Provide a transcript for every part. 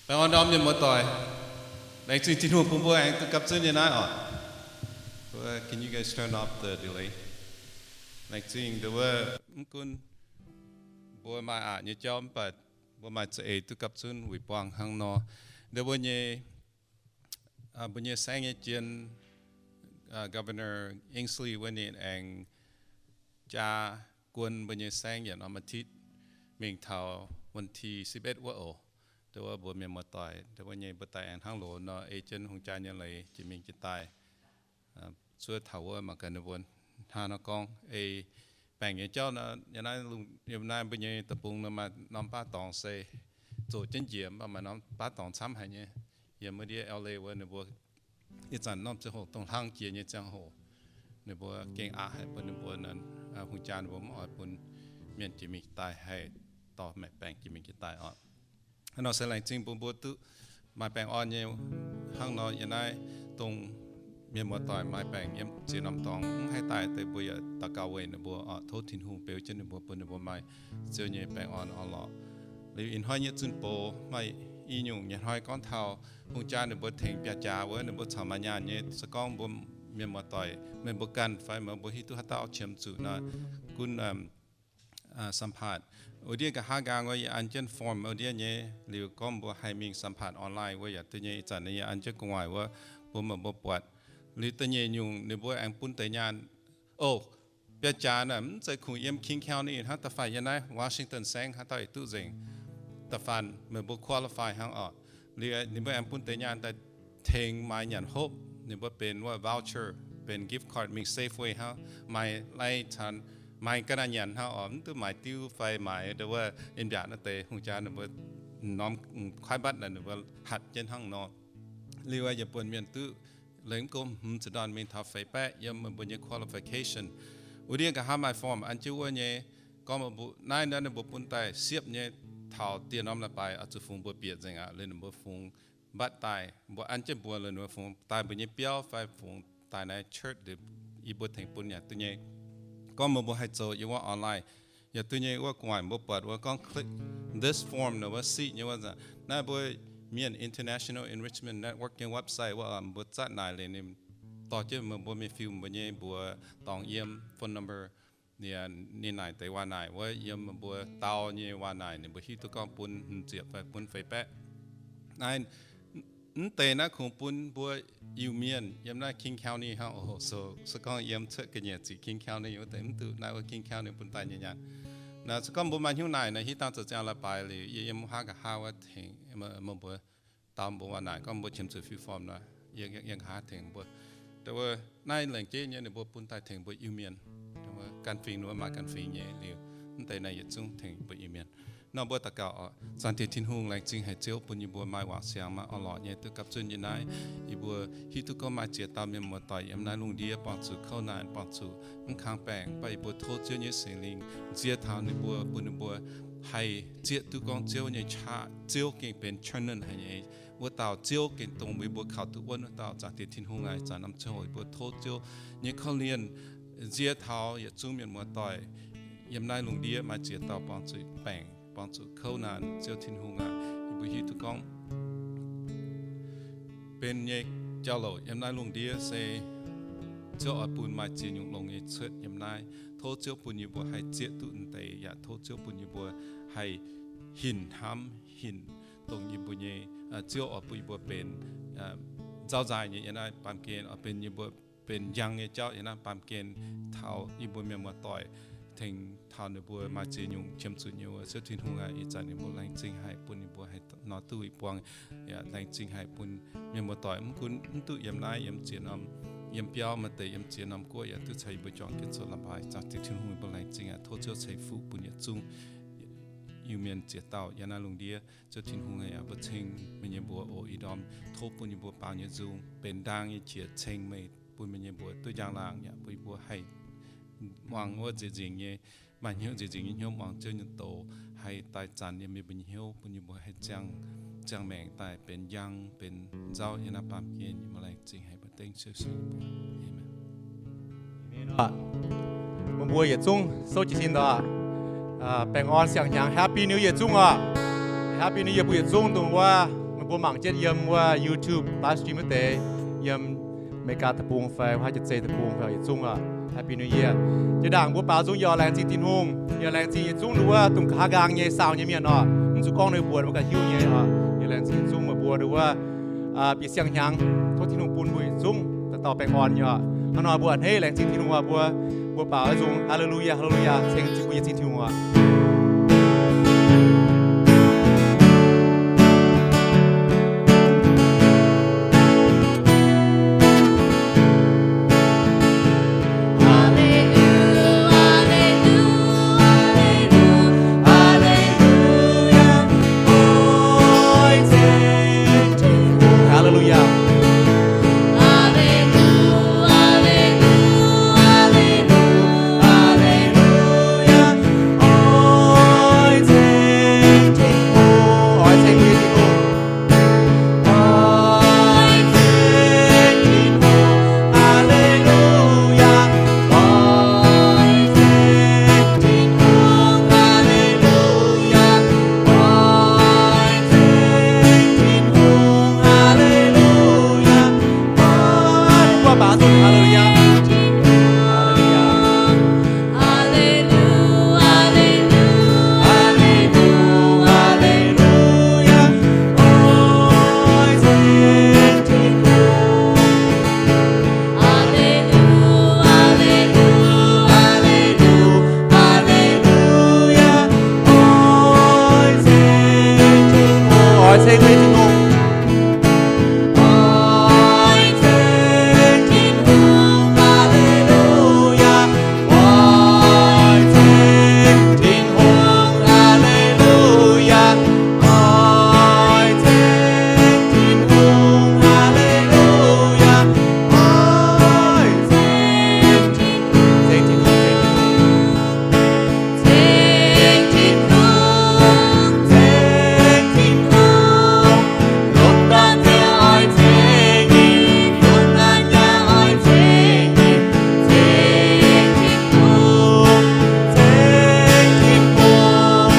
Baengh orn ndorm mienh muoz-doic. Laengz zingh Tin-Hungh bun mbuo aengx duqv gapv zunv nyei naaiv oc. Can you guys turn off the delay? Laengz zingh ndau wuov mv gunv mbuo maaih aqc nyei jauv mv baac mbuo maaih za'eix duqv gapv zunv wuic buangh hnangv nor. Ndau wuov nyei, mbuo nyei saengv nyei jien, Governor Inslee wuov ninh aengx jaa guon mbuo nyei saengv yietc norm อาทิตย์ mingh taux วันที่สิบเอ็ด wuov oc. Ndau wuov mbuo mienh muoz-doic, ndau wuov nyei mbuo daaih aengx hnangv loz nor ei jienv hungh jaa nyei leiz jiex mingh jiex daaih. Zuov taux wuov mangc gaax ninh mbuo hnangv nor gorngv ei baengc nyei jauv nor, yiem naaiv mbuo nyei deic-bung nor maaih norm baav dorngx se zoqc jienv njiec, mv baac maaih norm baav dorngx camv haic nyei. Yiem wuov ndiev L A wuov ninh mbuo ih zanc norm ziangh hoc dongh hlang jiex nyei ziangh hoc, ninh mbuo gengh aqc haic bun ninh mbuo, hungh jaa ninh mbuo mv oix bun mienh jiex mingh jiex daaih haih dorh maeqc baengc jiex mingh jiex daaih oc. Hnangv nor se laengz zingh bun mbuo duqv maaih baengh orn nyei. Hnangv nor yiem naaiv dongh mienh muoz-doic maaih baengc yiem ziex norm dorngx mv haih daaih deix, mbuo yaac daux gaux weic ninh mbuo oc. Tov Tin-Hungh beu jienv ninh mbuo, bun ninh mbuo maaih Ziouv nyei baengh orn orn-lorqc. Liuz ih hnoi nyei zunh doz maaih i nyungc nyei hnoi gorngv taux hungh jaa ninh mbuo tengx biauv-jaax wuov, ninh mbuo caux maaih nyaanh nyei. Se gorngv mbuo mienh muoz-doic meih mbuo ganh fai meih mbuo hiuv duqv haaix dauh qiemx zuqc nor, gunv สัมภาษณ์ wuov ndiev nqa'haav nqaang wuov yie an jienv form wuov ndiev nyei. Liuz gorngv mbuo haih mingh สัมภาษณ์ online wuov yaac duqv nyei. Ih zanc yie an jienv gu'nguaaic wuov bun meih mbuo buatc. Liuz da'nyeic nyungc ninh mbuo aengx bun deix nyaanh. O, biauv-jaax naaic mv zeiz kungx yiem King County hnangv. Da'faanh yiem naaiv Washington saengv haaix dauh yaac duqv nzengc. Da'faanh meih mbuo qualify hnangv oc. Liuz ninh mbuo aengx bun deix nyaanh daaih tengx maaiz nyanc hopv. Ninh mbuo benx wuov voucher, benx gift card mingh Safeway hnangv, maaiz lai caux maaiz ga'naaiv nyanc hnangv oc. Mv duqv maaiz diuv fai maaiz ndau wuov en mbiaatc naaiv deix. Hungh jaa ninh mbuo norm kuaaiv mbatv naaic ninh mbuo hatc jienv hnangv nor. Liuz yaac buonc mienh duqv lengc mv gomh hmz ziepc ndorn mingh taux feix baeqv yiem meih mbuo nyei qualification. Wuov ndiev nqa'haav maaih form an jienv wuov nyei. Gorngv meih mbuo naaiv nor ninh mbuo bun daaih siepv nyei taux dieh norm leiz-baaix oix zuqc fungx mbuo bieqc nzengc aqv. Liuz ninh mbuo fungx mbatv daaih, mbuo an jienv mbuo, liuz ninh mbuo fungx daaih mbuo nyei biauv fai fungx daaih naaiv church liuz, yie mbuo tengx bun yaac duqv nyei. Gorngv meih mbuo haih zoux yiem wuov online yaac duqv nyei. Wuov gu'nguaaic mbuo buatc wuov gorngv click this form nor wuov siqv nyei wuov nzangc. Naaiv mbuo Mienh International Enrichment Network nyei website wuov, mbuo zatv naaic liuz ninh dorh jienv meih mbuo mingh fill mbuo nyei mbuox dorngx yiem phone number. Ninh naaic deix waac naaic wuov yiem meih mbuo dau nyei waac naaic ninh mbuo hiuv duqv gorngv bun hmz ziepc fai bun feix baeqv. Naaiv mv deix naaiv kungx bun mbuo Iu-Mienh yiem naaiv King County hnangv oc. So se gorngv yiem cuotv ga'nyiec ziqc King County wuov deix mv duqv naaiv wuov King County bun daaih nyei nyaanh. Naaiv se gorngv mbuo maaih hnyouv naaic nor, hiuv daaih zoux ziangh leiz-baaix liuz yie yiem haav nqa'haav wuov tengx meih mbuo dau mbuo waac naaic gorngv mbuo qiemx zuqc fill form nor, yie nqa'haav tengx mbuo. Dongh wuov naaiv lengc jeiv nyei ninh mbuo bun daaih tengx mbuo Iu-Mienh. Dongh wuov ganh fingx ninh mbuo maaih ganh fingx nyei liuz, mv deix naaiv yietc zungv tengx mbuo Iu-Mienh. Nor mbuo daux gaux oc. Zaangc Diex Tin-Hungh, laengz zingh haic Ziouv bun yie mbuo maaih wangc siangx maaih orn-lorqc nyei duqv gapv zunv nyei naaiv. Yie mbuo hiuv duqv gorngv maaih ziex dauh mienh muoz-doic yiem naaiv lungh ndiev buangh zuqc kouv naanc, buangh zuqc mv kang baengc, mv baac yie mbuo tov Ziouv nyei Singx Lingh nziex taux ninh mbuo, bun ninh mbuo haih zieqv duqv gorngv Ziouv nyei qaqv. Ziouv gengh benx 全能 haic nyei wuov dauh. Ziouv gengh dongh mbuo kaux duqv wuonv wuov dauh. Zaangc Diex Tin-Hungh aac, ih zanc norm ziangh hoc yie mbuo tov Ziouv nyei korv-lienh nziex taux yietc zungv mienh muoz-doic yiem naaiv lungh ndiev maaih ziex dauh buangh zuqc baengc, buangh zuqc kouv naanc. Ziouv Tin-Hungh aac, yie mbuo hiuv duqv gorngv benx nyei jauv-louc yiem naaiv lungh ndiev se Ziouv oix bun maaih ziex nyungc longx nyei cuotv yiem naaiv. Tov Ziouv bun yie mbuo haih zieqv duqv naaiv deix, yaac tov Ziouv bun yie mbuo haih hinc hnamv, hinc dongh yie mbuo nyei, Ziouv oix bun yie mbuo benx nzauh nzaaih nyei yiem naaiv baamh gen, oix bun yie mbuo benx njang nyei jauv yiem naaiv baamh gen, taux yie mbuo mienh muoz-doic, tengx taux ninh mbuo maaih ziex nyungc qiemx zuqc nyei wuov. Ziouv Tin-Hungh aac, ih zanc yie mbuo laengz zingh haic bun ninh mbuo haih nor duqv i buangh. Yaac laengz zingh haic bun mienh muoz-doic mv gunv mv duqv yiem naaiv, yiem ziex norm, yiem biauv maaih deix, yiem ziex norm guoqv yaac duqv caux yie mbuo juangc jienv zoux leiz-baaix. Zaangc Diex Tin-Hungh, yie mbuo laengz zingh aac, tov Ziouv ceix fuqv bun yietc zungv Iu-Mienh ziex dauh yiem naaiv lungh ndiev. Ziouv Tin-Hungh aac, yaac mbuo ceng meih nyei mbuox oc. Ih ndorm tov bun yie mbuo baaux nyei nzung benx ndaang nyei qiex ceng meih, bun meih nyei mbuox duqv njang-laangc, yaac bun yie mbuo haih muangx wuov nzieqc nzingc nyei, maaih hnyouv nzieqc nzingc nyei hnyouv muangx Ziouv nyei doz, haih daaih zanc yiem meih mbuo nyei hnyouv, bun yie mbuo haih ziangh, ziangh maengc daaih benx njang, benx nzauh yiem naaiv baamh gen. Yie mbuo laengz zingh haic mbuo dengv Ziouv Yesu nyei mbuox. Aamen. Meih mbuo yietc zungv souv jiez sin daaih. Baengh orn siang-hnyangx, Happy New Year yietc zungv oc. Happy New Year bun yietc zungv dongh wuov meih Mbuo mangc jienv yiem wuov YouTube livestream wuov deix, yiem America deic-bung fai wuov Jaav-Zei deic-bung fai yietc zungv oc, Happy New Year. Jiex ndaangc mbuo baaux nzung yaac laengz zingh Tin-Hungh, yaac laengz zingh yietc zungv nduov wuov dongh nqa'haav nqaang nyei saau nyei mienh oc. Mv zuqc gorngv ninh mbuo mbuox, mbuo ganh hiuv nyei oc. Yaac laengz zingh yietc zungv meih mbuo nduov wuov bieqc siang-hnyangx, tov Tin-Hungh bun mbuo yietc zungv dauh dauh baengh orn nyei oc. Hnangv nor mbuo a'hneiv laengz zingh Tin-Hungh oc. Mbuo, mbuo baaux nzung, Haa^le^lu^yaa, haa^le^lu^yaa, ceng zingh mbuo nyei Tin-Hungh oc. Haa^le^lu^yaa. Oix ceng Tin-Hungh. Oix ceng Tin-Hungh. Oix ceng Tin-Hungh. Haa^le^lu^yaa. Oix ceng Tin-Hungh. Haa^le^lu^yaa. Oix ceng Tin-Hungh. Haa^le^lu^yaa. Oix, mbuo baac zuqc haa^le^lu^yaa. Haa^le^lu^yaa. Oix ceng Tin-Hungh. Oix ceng Tin-Hungh, haa^le^lu^yaa. Oix ceng Tin-Hungh, haa^le^lu^yaa. Oix ceng Tin-Hungh, haa^le^lu^yaa. Oix ceng Tin-Hungh, ceng Tin-Hungh, ceng Tin-Hungh. Ceng Tin-Hungh, ceng Tin-Hungh, longc ganh ziouc oix ceng ninh, longc ganh yaac oix ceng ninh. Ceng Tin-Hungh, ceng Tin-Hungh,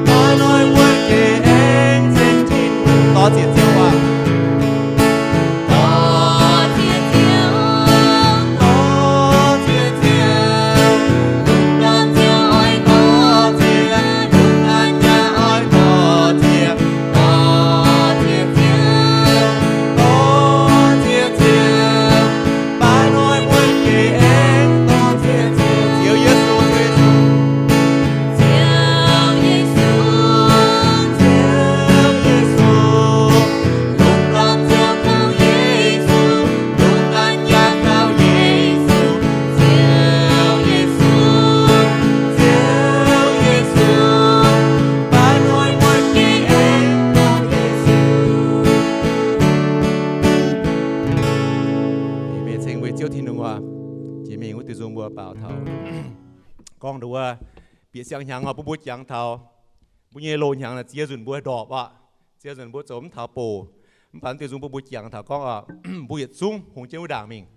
baac noic wuov jiex aengx ceng Tin-Hungh. Dorh ziex Ziouv aac. Dorh ziex Ziouv, dorh ziex Ziouv, longc ganh ziouc oix dorh ziex, longc ganh yaac oix dorh ziex, dorh ziex Ziouv, dorh ziex Ziouv, baac noic wuov jiex aengx dorh ziex Ziouv. Ziouv Yesu, Ziouv Yesu, Ziouv Yesu, Ziouv Yesu, longc ganh ziouc kaux Yesu, longc ganh yaac kaux Yesu. Ziouv Yesu, Ziouv Yesu, baac noic wuov jiex aengx dorh Yesu. Amen. Ceng mbuo Ziouv Tin-Hungh oc. Jiex mingh wuov diuh nzung mbuo baaux taux gorngv nduov wuov bieqc siang-hnyangx oc, bun mbuo jangx taux mbuo nyei loz-hnyangx naaic ziex nzunc mbuo ndorpc oc. Ziex nzunc mbuo zoux mv taux bouc. Mv baac wuov diuh nzung bun mbuo jangx taux gorngv oc, mbuo yietc zungv hungx jienv wuov ndaangc mingh,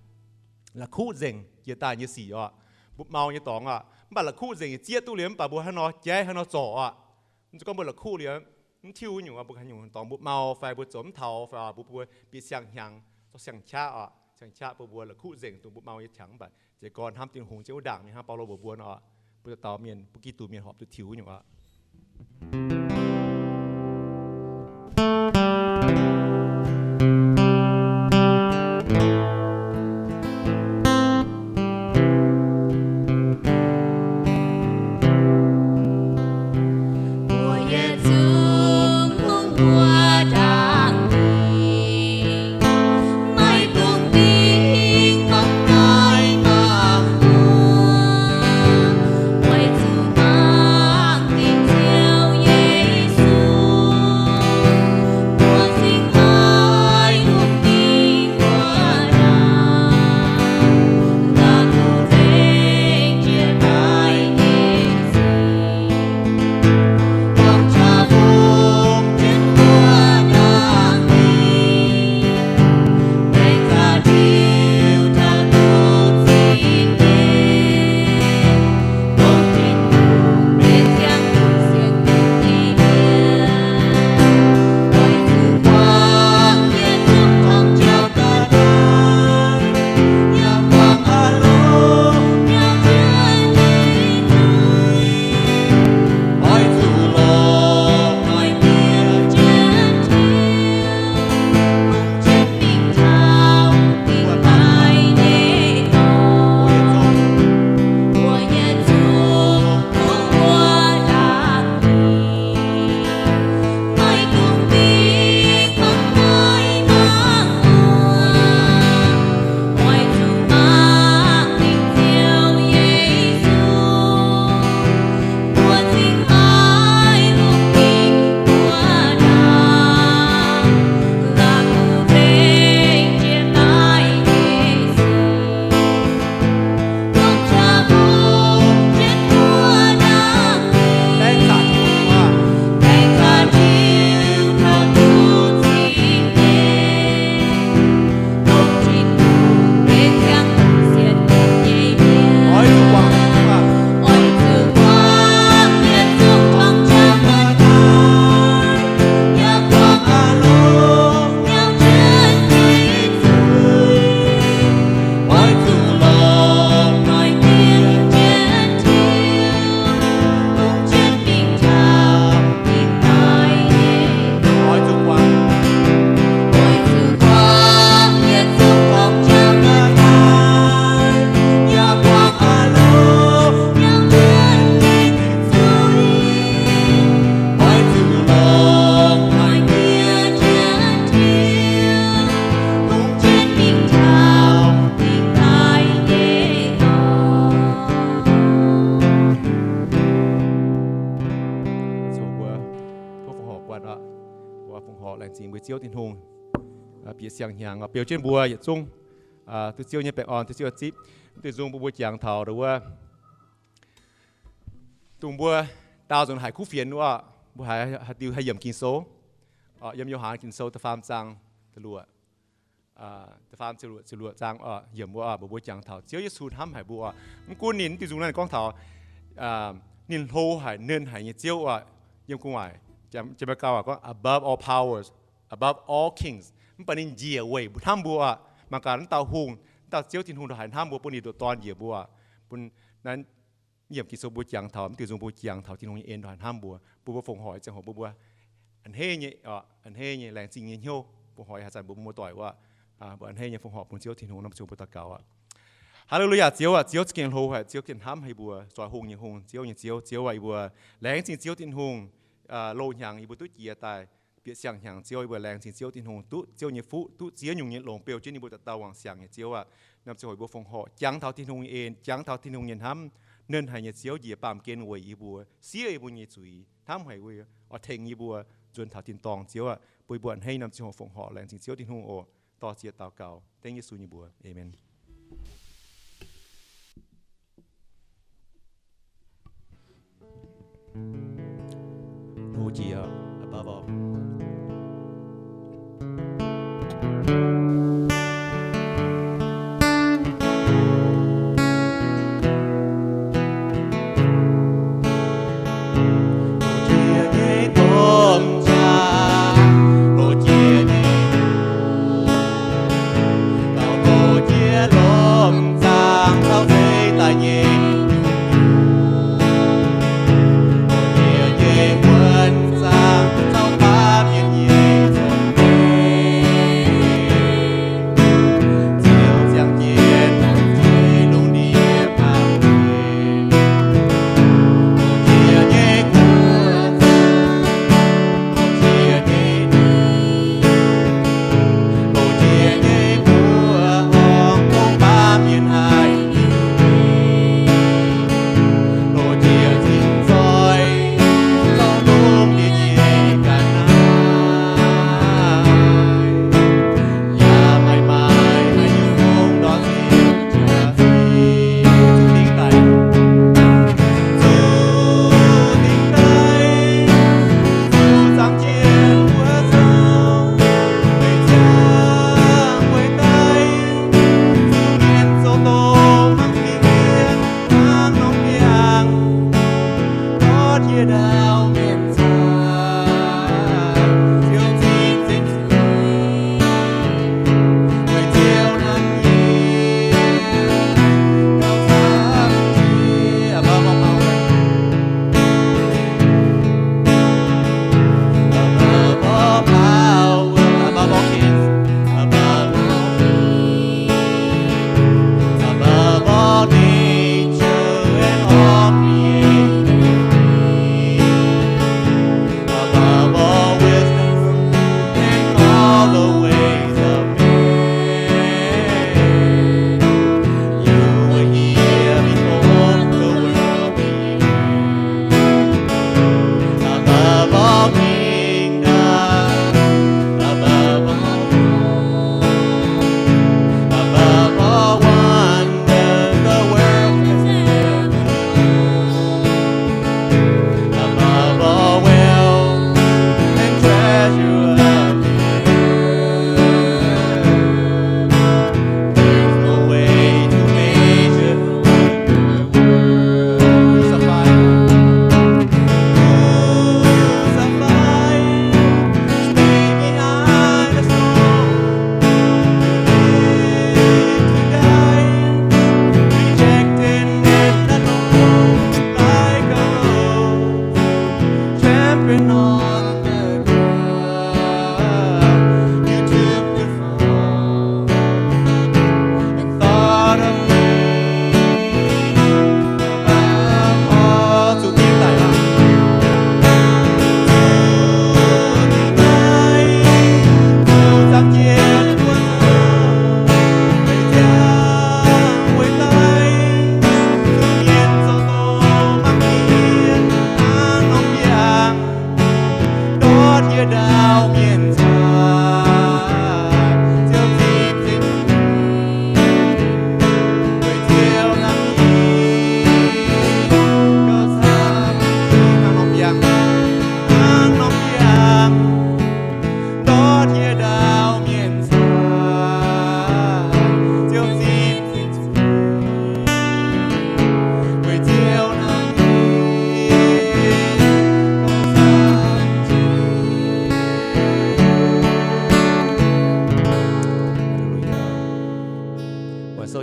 la'kuqv nzengc jiex daaih nyei sic oc. Mba'mau nyei dorngx oc, mv baac la'kuqv nzengc zieqv duqv liuz, mv baac mbuo hnangv nor jaiv, hnangv nor zorc oc. Mv zeiz gorngv mbuo la'kuqv liuz mv tiuv nyungc oc. Mbuo haaix nyungc dorngx mba'mau fai mbuo zoux mv taux fai oc, mbuo, mbuo bieqc siang-hnyangx, zorqv siang-qaqv oc, siang-qaqv bun mbuo la'kuqv nzengc dongh mba'mau nyei qangx. Mv baac jiez gorn hnamv Tin-Hungh jienv wuov ndaangc mingh hnangv Baulo mbuox mbuo nor, mbuo dauh dauh mienh, mbuo Giduc mienh horpc duqv tiux wuov nyungc oc. Mbuo yietc zungv hungh wuov ndaangc mingh, maiv dungx dingh gorngv naaiv mangc muoz, weic zuqc mangc gaax Ziouv Yesu. orqc. Laengz zingh mbuo Ziouv Tin-Hungh bieqc siang-hnyangx beu jienv mbuo yietc zungv duqv Ziouv nyei baengh orn, duqv Ziouv zipv. Mv deix nzung mbuo mbuo jangx taux wuov, dongh mbuo daauh nzunc haiz kuv fienx wuov, mbuo haiz, haaix diuh haih yiemc Ging-Sou? Yiem Yo^han Ging-Sou da'faam zaang, da'luoqc, da'faam ziepc luoqc, ziepc luoqc zaang oc, yiemc wuov, mbuo mbuo jangx taux Ziouv Yesu hnamv haic mbuo oc. Mv gunv ninh mv deix nzung naaiv gorngv taux ninh hlo haic, nernh haic nyei Ziouv oc. Yiem gu'nguaaic, Janx-Meiv gauh gorngv above all powers, above all kings. Mv baac ninh njiec weic hnamv mbuo oc. Mangc gaax, mv dauh hungh, mv dauh Ziouv Tin-Hungh ndongc haaix hnamv mbuo, bun ninh ndoqc Dorn njiec mbuo oc. Bun naaiv yiemc Ging-Sou mbuo jangx taux, mv deix nzung mbuo jangx taux Tin-Hungh nyei en ndongc haaix hnamv mbuo, bun mbuo fongc horc ziangh hoc mbuo mbuo a'hneiv nyei, a'hneiv nyei laengz zingh nyei hnyouv, fongc horc haaix zanc mbuo mbuo muoz-doic wuov, mbuo a'hneiv nyei fongc horc bun Ziouv Tin-Hungh. Naaiv mbuo ziouc mbuo daux gaux aqv. Haa^le^lu^yaa, Ziouv aac, Ziouv za'gengh hlo haic, Ziouv gengh hnamv haic mbuo, zoux hungh nyei hungh, Ziouv nyei Ziouv. Ziouv aac, yie mbuo laengz zingh Ziouv Tin-Hungh, loz-hnyangx yie mbuo duqv jiex daaih bieqc siang-hnyangx. Ziouv, yie mbuo laengz zingh Ziouv Tin-Hungh duqv Ziouv nyei fuqv, duqv ziex nyungc nyei longx beu jienv ninh mbuo dauh dauh wangc siangx nyei Ziouv aac. Naaiv mbuo ziouc hoc mbuo fongc horc jangx taux Tin-Hungh nyei en, jangx taux Tin-Hungh nyei hnamv, nernh haic nyei Ziouv njiec baamh gen weic yie mbuo, siev yie mbuo nyei zuiz, hnamv haic mbuo, oix tengx yie mbuo nzuonx taux tin-dorngh. Ziouv aac, bun yie mbuo a'hneiv norm ziangh hoc fongc horc laengz zingh Ziouv Tin-Hungh oc. Dorh ziex daux gaux dengv Yesu nyei mbuox. Aamen. Hlo jiex above all.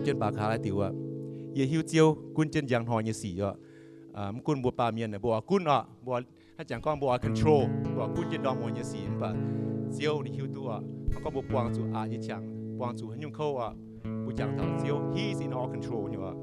jienv baac kaax lai diuc aqv. Yie hiuv Ziouv gunv jienv njang hnoi nyei sic oc. Mv gunv mbuo baamh mienh mbuo oix gunv oc, mbuo hnangv jangx gorngv mbuo oix control, mbuo oix gunv jienv ndorm muonz nyei sic, mv baac Ziouv ninh hiuv duqv oc. Hnangv gorngv mbuo buangh zuqc aqc nyei qangx, buangh zuqc haaix nyungc kouv oc, mbuo jangx taux Ziouv, he's in all control nyei oc.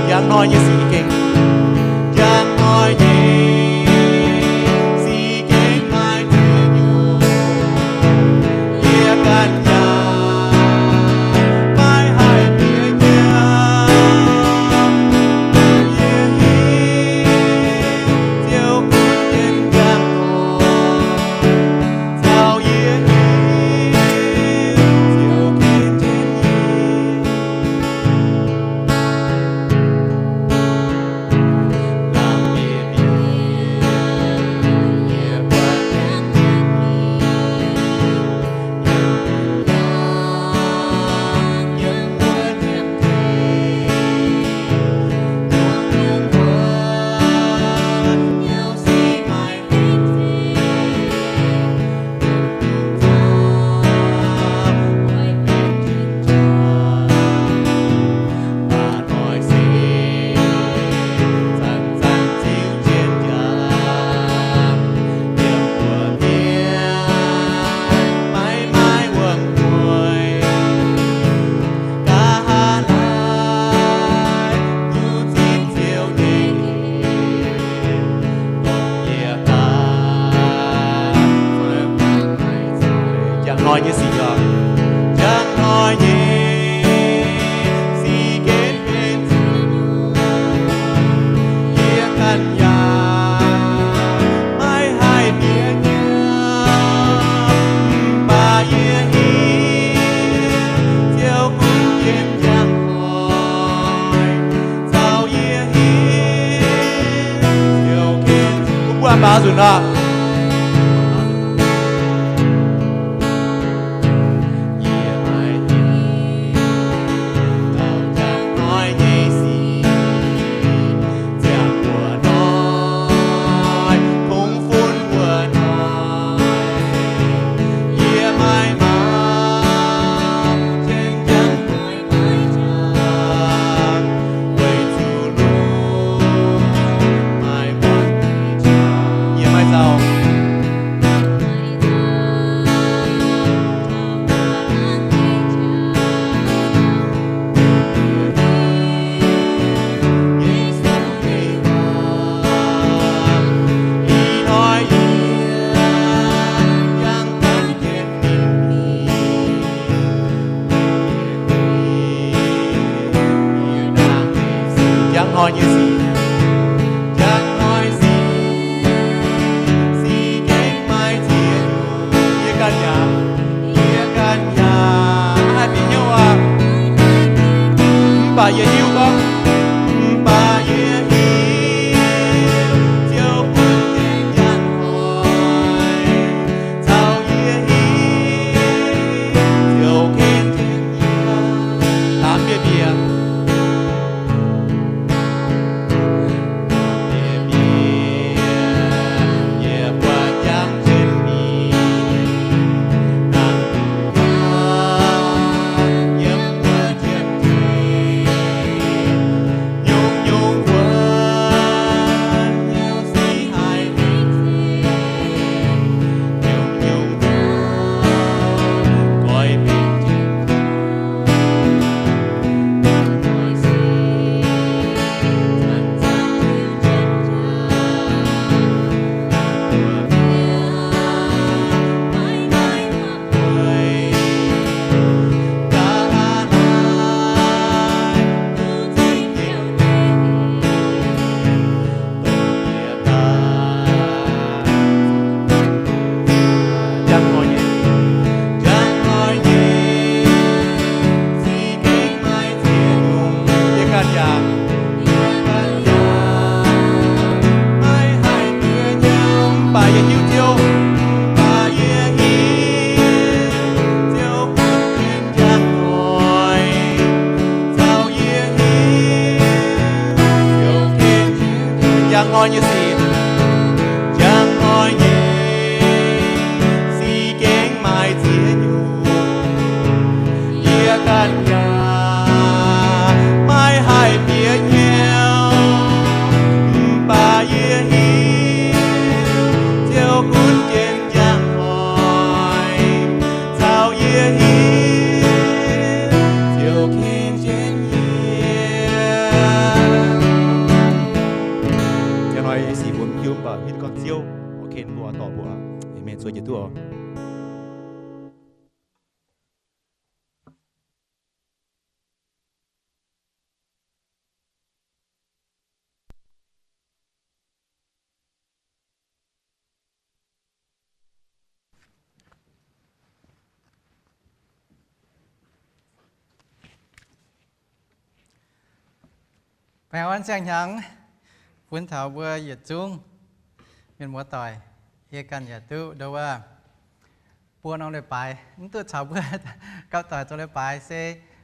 Njang hnoi nyei sic gengh, njang hnoi nyei sic gengh maaih ziex nyungc, yie ganh yaac maiv haih bieqc nyiemc. Yie hiuv Ziouv gunv jienv njang hnoi, caux yie hiuv Ziouv gunv jienv nyei. Njang hnoi nyei sic oc. Njang hnoi nyei sic gengh benx ziex nyungc, yie ganh yaac maiv haih bieqc nyiemc. Mv baac yie hiuv Ziouv gunv jienv njang hnoi, caux yie hiuv Ziouv gunv. Mbuo mbuo baaux nzunc oc. Yie maiv zaux. Njang hnoi nyei sic, njang hnoi nyei sic gengh maaih ziex nyungc. Yie ganh yaac maiv haih bieqc hnyouv, mv baac yie hiuv Ziouv gunv jienv njang hnoi caux yie hiuv Ziouv ken jienv yie. Njang hnoi sic mbuo mv hiuv, mv baac hiuv duqv gorngv Ziouv oix ken mbuo, dorh mbuo. Aamen. Zuov jiex duqv oc. Baengh orn siang-hnyangx bun taux mbuo yietc zungv mienh muoz-doic. Yie ganh yaac duqv ndo wuov buo norm leiz-baaix mv duqv caux mbuo gapv doic zoux leiz-baaix se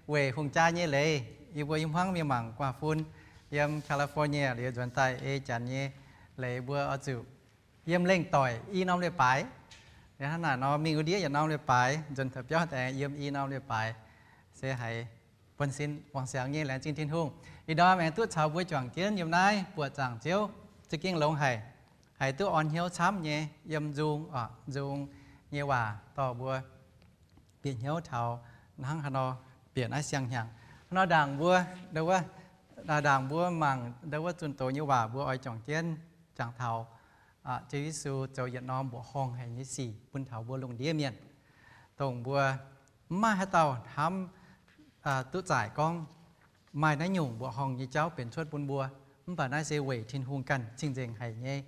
weic hungh jaa nyei leiz. Yie mbuo i hmuangv mienh mangc guaax fun yiem California liuz nzuonx daaih ei janx nyei leiz mbuo oix zuqc yiem lengh doic i norm leiz-baaix. Liuz hnangv naaic nor mingh wuov ndiev yietc norm leiz-baaix, nzuonx taux biauv daaih yiem i norm leiz-baaix, se haiz buonv sin wangc siangx nyei laengz zingh Tin-Hungh. Ih ndorm aengx duqv caux mbuo juangc jienv yiem naaiv buoqc zaangc Ziouv za'gengh longx haic, haiz duqv orn hnyouv camv nyei yiem nzung, nzung nyei waac dorh mbuo bieqc hnyouv taux hnangv haaix nor bieqc naaiv siang-hnyangx. Hnangv nor ndaangc mbuo, ndo wuov, ndaangc mbuo mangc ndo wuov zunh doz nyei waac mbuo oix juangc jienv jangx taux Ziouv Yesu zoux yietc norm mbuoqc horngh haic nyei sic bun taux mbuo lungh ndiev mienh, dongh mbuo mv maaih haaix dauh hnamv duqv zaaic gorngv maaih naaiv nyungc mbuoqc horngh nyei jauv benx cuotv bun mbuo. Mv baac naaiv se weic Tin-Hungh ganh cing-nzengc haic nyei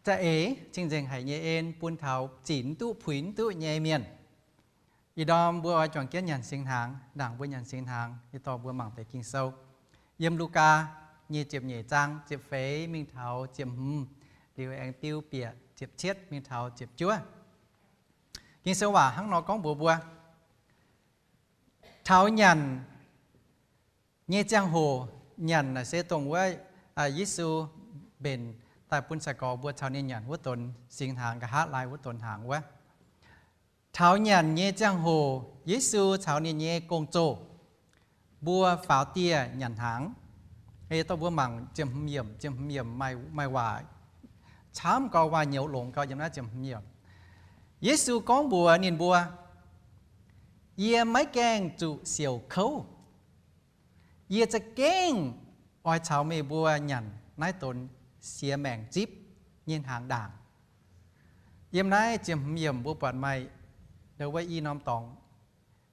za'eix, cing-nzengc haic nyei en bun taux zinc mv duqv puix mv duqv nyei mienh. Ih ndorm mbuo oix juangc jienv nyanc singx hnaangx. Ndaangc mbuo nyanc singx hnaangx, yie dorh mbuo mangc deix Ging-Sou yiem Lugaa nyei ziepc nyeic zaang ziepc feix mingh taux ziepc hmz, liuz aengx biu bieqc ziepc cietv mingh taux ziepc juov. Ging-Sou waac hnangv nor gorngv mbuox mbuo, taux nyanc nyei ziangh hoc, nyanc naaic se dongh wuov Yesu mbenc daaih bun sai-gorx mbuo caux ninh nyanc wuov donx singx hnaangx, nqa'haav laai wuov donx hnaangx wuov. Taux nyanc nyei ziangh hoc, Yesu caux ninh nyei gong-zoh mbuo faaux dieh nyanc hnaangx. Ei dorh mbuo mangc ziepc hmz yiemc, ziepc hmz yiemc maaih waac camv gau, maaih nyouz longx gau yiem naaiv ziepc hmz yiemc. Yesu gorngv mbuox ninh mbuo, Yie maiv gaengh zuqc siouc kouv. Yie za'gengh oix caux meih mbuo nyanc naaiv donx siex maengc zipv nyei hnaangx ndaangc. Yiem naaiv ziepc hmz yiemc mbuo buatc maaih ndo wuov i norm dorngx,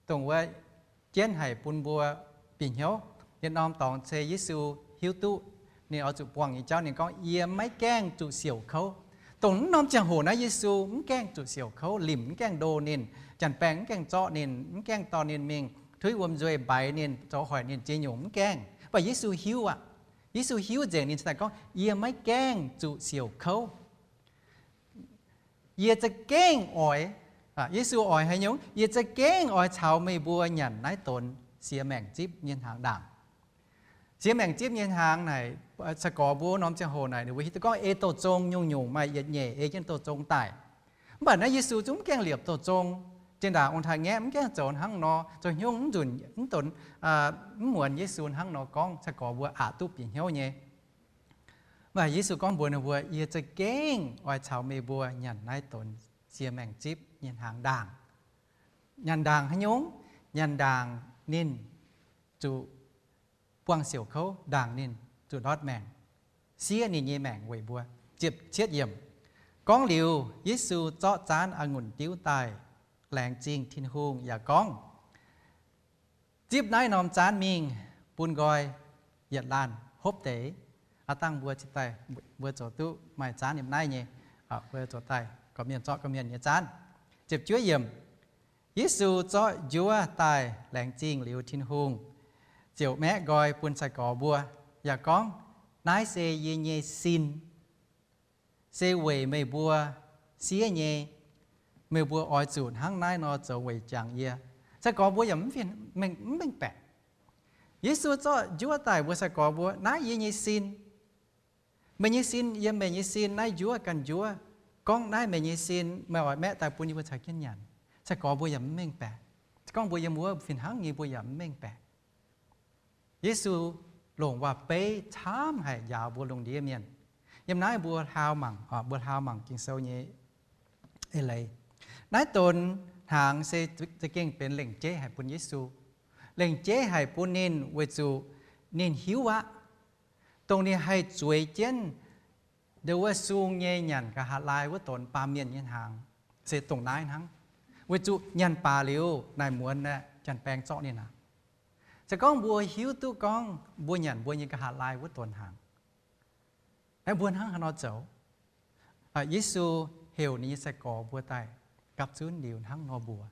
dongh wuov jienv haic bun mbuo bieqc hnyouv. Yietc norm dorngx se Yesu hiuv duqv ninh oix zuqc buangh nyei jauv. Ninh gorngv, Yie maiv gaengh zuqc siouc kouv. Dongh naaiv norm ziangh hoc naaiv Yesu mv gaengh zuqc siouc kouv, limc mv gaengh ndo ninh, janx-baengh mv gaengh zorqv ninh, mv gaengh dorh ninh mingh tuiv wuom nzuih, mbaix ninh, zoux hoic ninh ziex nyungc mv gaengh. Mv baac Yesu hiuv aqv. Yesu hiuv nzengc, ninh cingx daaih gorngv, Yie maiv gaengh zuqc siouc kouv. Yie za'gengh oix, Yesu oix haaix nyungc? Yie za'gengh oix caux meih mbuo nyanc naaiv donx siex maengc zipv nyei hnaangx ndaangc. Siex maengc zipv nyei hnaangx naaic, sai-gorx mbuo norm ziangh hoc naaic ninh mbuo hiuv duqv gorngv ei douh zong nyungc-nyungc maaih yietc nyeic ei jienv douh zong daaih. Mv baac naaiv Yesu zungv mv gaengh liepc douh zong. Zinh ndaangc ong-taaix-ngaeqv mv gaengh zoux hnangv nor, zoux hnyouv mv nzunc, mv donx, mv muonz Yesu hnangv nor gorngv, sai-gorx mbuo aqc duqv bieqc hnyouv nyei. Mv baac Yesu gorngv mbuox ninh mbuo, Yie za'gengh oix caux meih mbuo nyanc naaiv donx siex maengc zipv nyei hnaangx ndaangc. Nyanc ndaangc haaix nyungc? Nyanc ndaangc ninh zuqc buangh siouc kouv, ndaangc ninh zuqc ndortv maengc, siev ninh nyei maengc weic mbuo. Ziepc cietv yiemc, gorngv liuz, Yesu zorqv zaanv a'ngunc diuv daaih, laengz zingh Tin-Hungh yaac gorngv, Zipv naaiv norm zaanv mingh bun nqoi yietc laanh hopv deix. Aav dangh mbuo cingx daaih, mbuo zoux duqv maaih zaanv yiem naaiv nyei, mbuo zoux daaih gorqv-mienh zorqv gorqv-mienh nyei zaanv. Ziepc juov yiemc, Yesu zorqv njuov daaih laengz zingh liuz Tin-Hungh, ziouc maeqv nqoi bun sai-gorx mbuo, yaac gorngv, Naaiv se yie nyei sin, se weic meih mbuo siev nyei. Meih mbuo oix zuqc hnangv naaiv nor zoux weic jangx yie. Sai-gorx mbuo yaac mv mengh baeqc. Yesu zorqv njuov daaih mbuox sai-gorx mbuo, Naaiv yie nyei sin. Meih nyei sin yiem meih nyei sin, naaiv njuov ganh njuov. Gorngv naaiv meih nyei sin, meih oix maeqv daaih bun yie mbuo caux jienv nyanc. Sai-gorx mbuo yaac mv mengh baeqc. Se gorngv mbuo yiem wuov fih hnangv nyei, mbuo yaac mv mengh baeqc. Yesu longc waac-beiv camv haic njaaux mbuo lungh ndiev mienh. Yiem naaiv mbuo hlaau mangc, mbuo hlaau mangc Ging-Sou nyei eix leiz. Naaiv donx hnaangx se za'gengh benx lengc jeiv haic bun Yesu. Lengc jeiv haic bun ninh weic zuqc ninh hiuv aqv, dongh ninh haih zueiz jienv ndongc wuov sung nyei nyanc nqa'haav laai wuov donx baamh mienh nyei hnaangx se dongh naaiv hnangv. Weic zuqc nyanc baac liuz naaic muonz aeqv, janx-baeng zorqv ninh aqv. Se gorngv mbuo hiuv duqv gorngv mbuo nyanc mbuo nyei nqa'haav laai wuov donx hnaangx, aeqv, mbuo hnangv haaix nor zoux? Yesu heuc ninh nyei sai-gorx mbuo daaih gapv zunv liuz hnangv nor mbuox.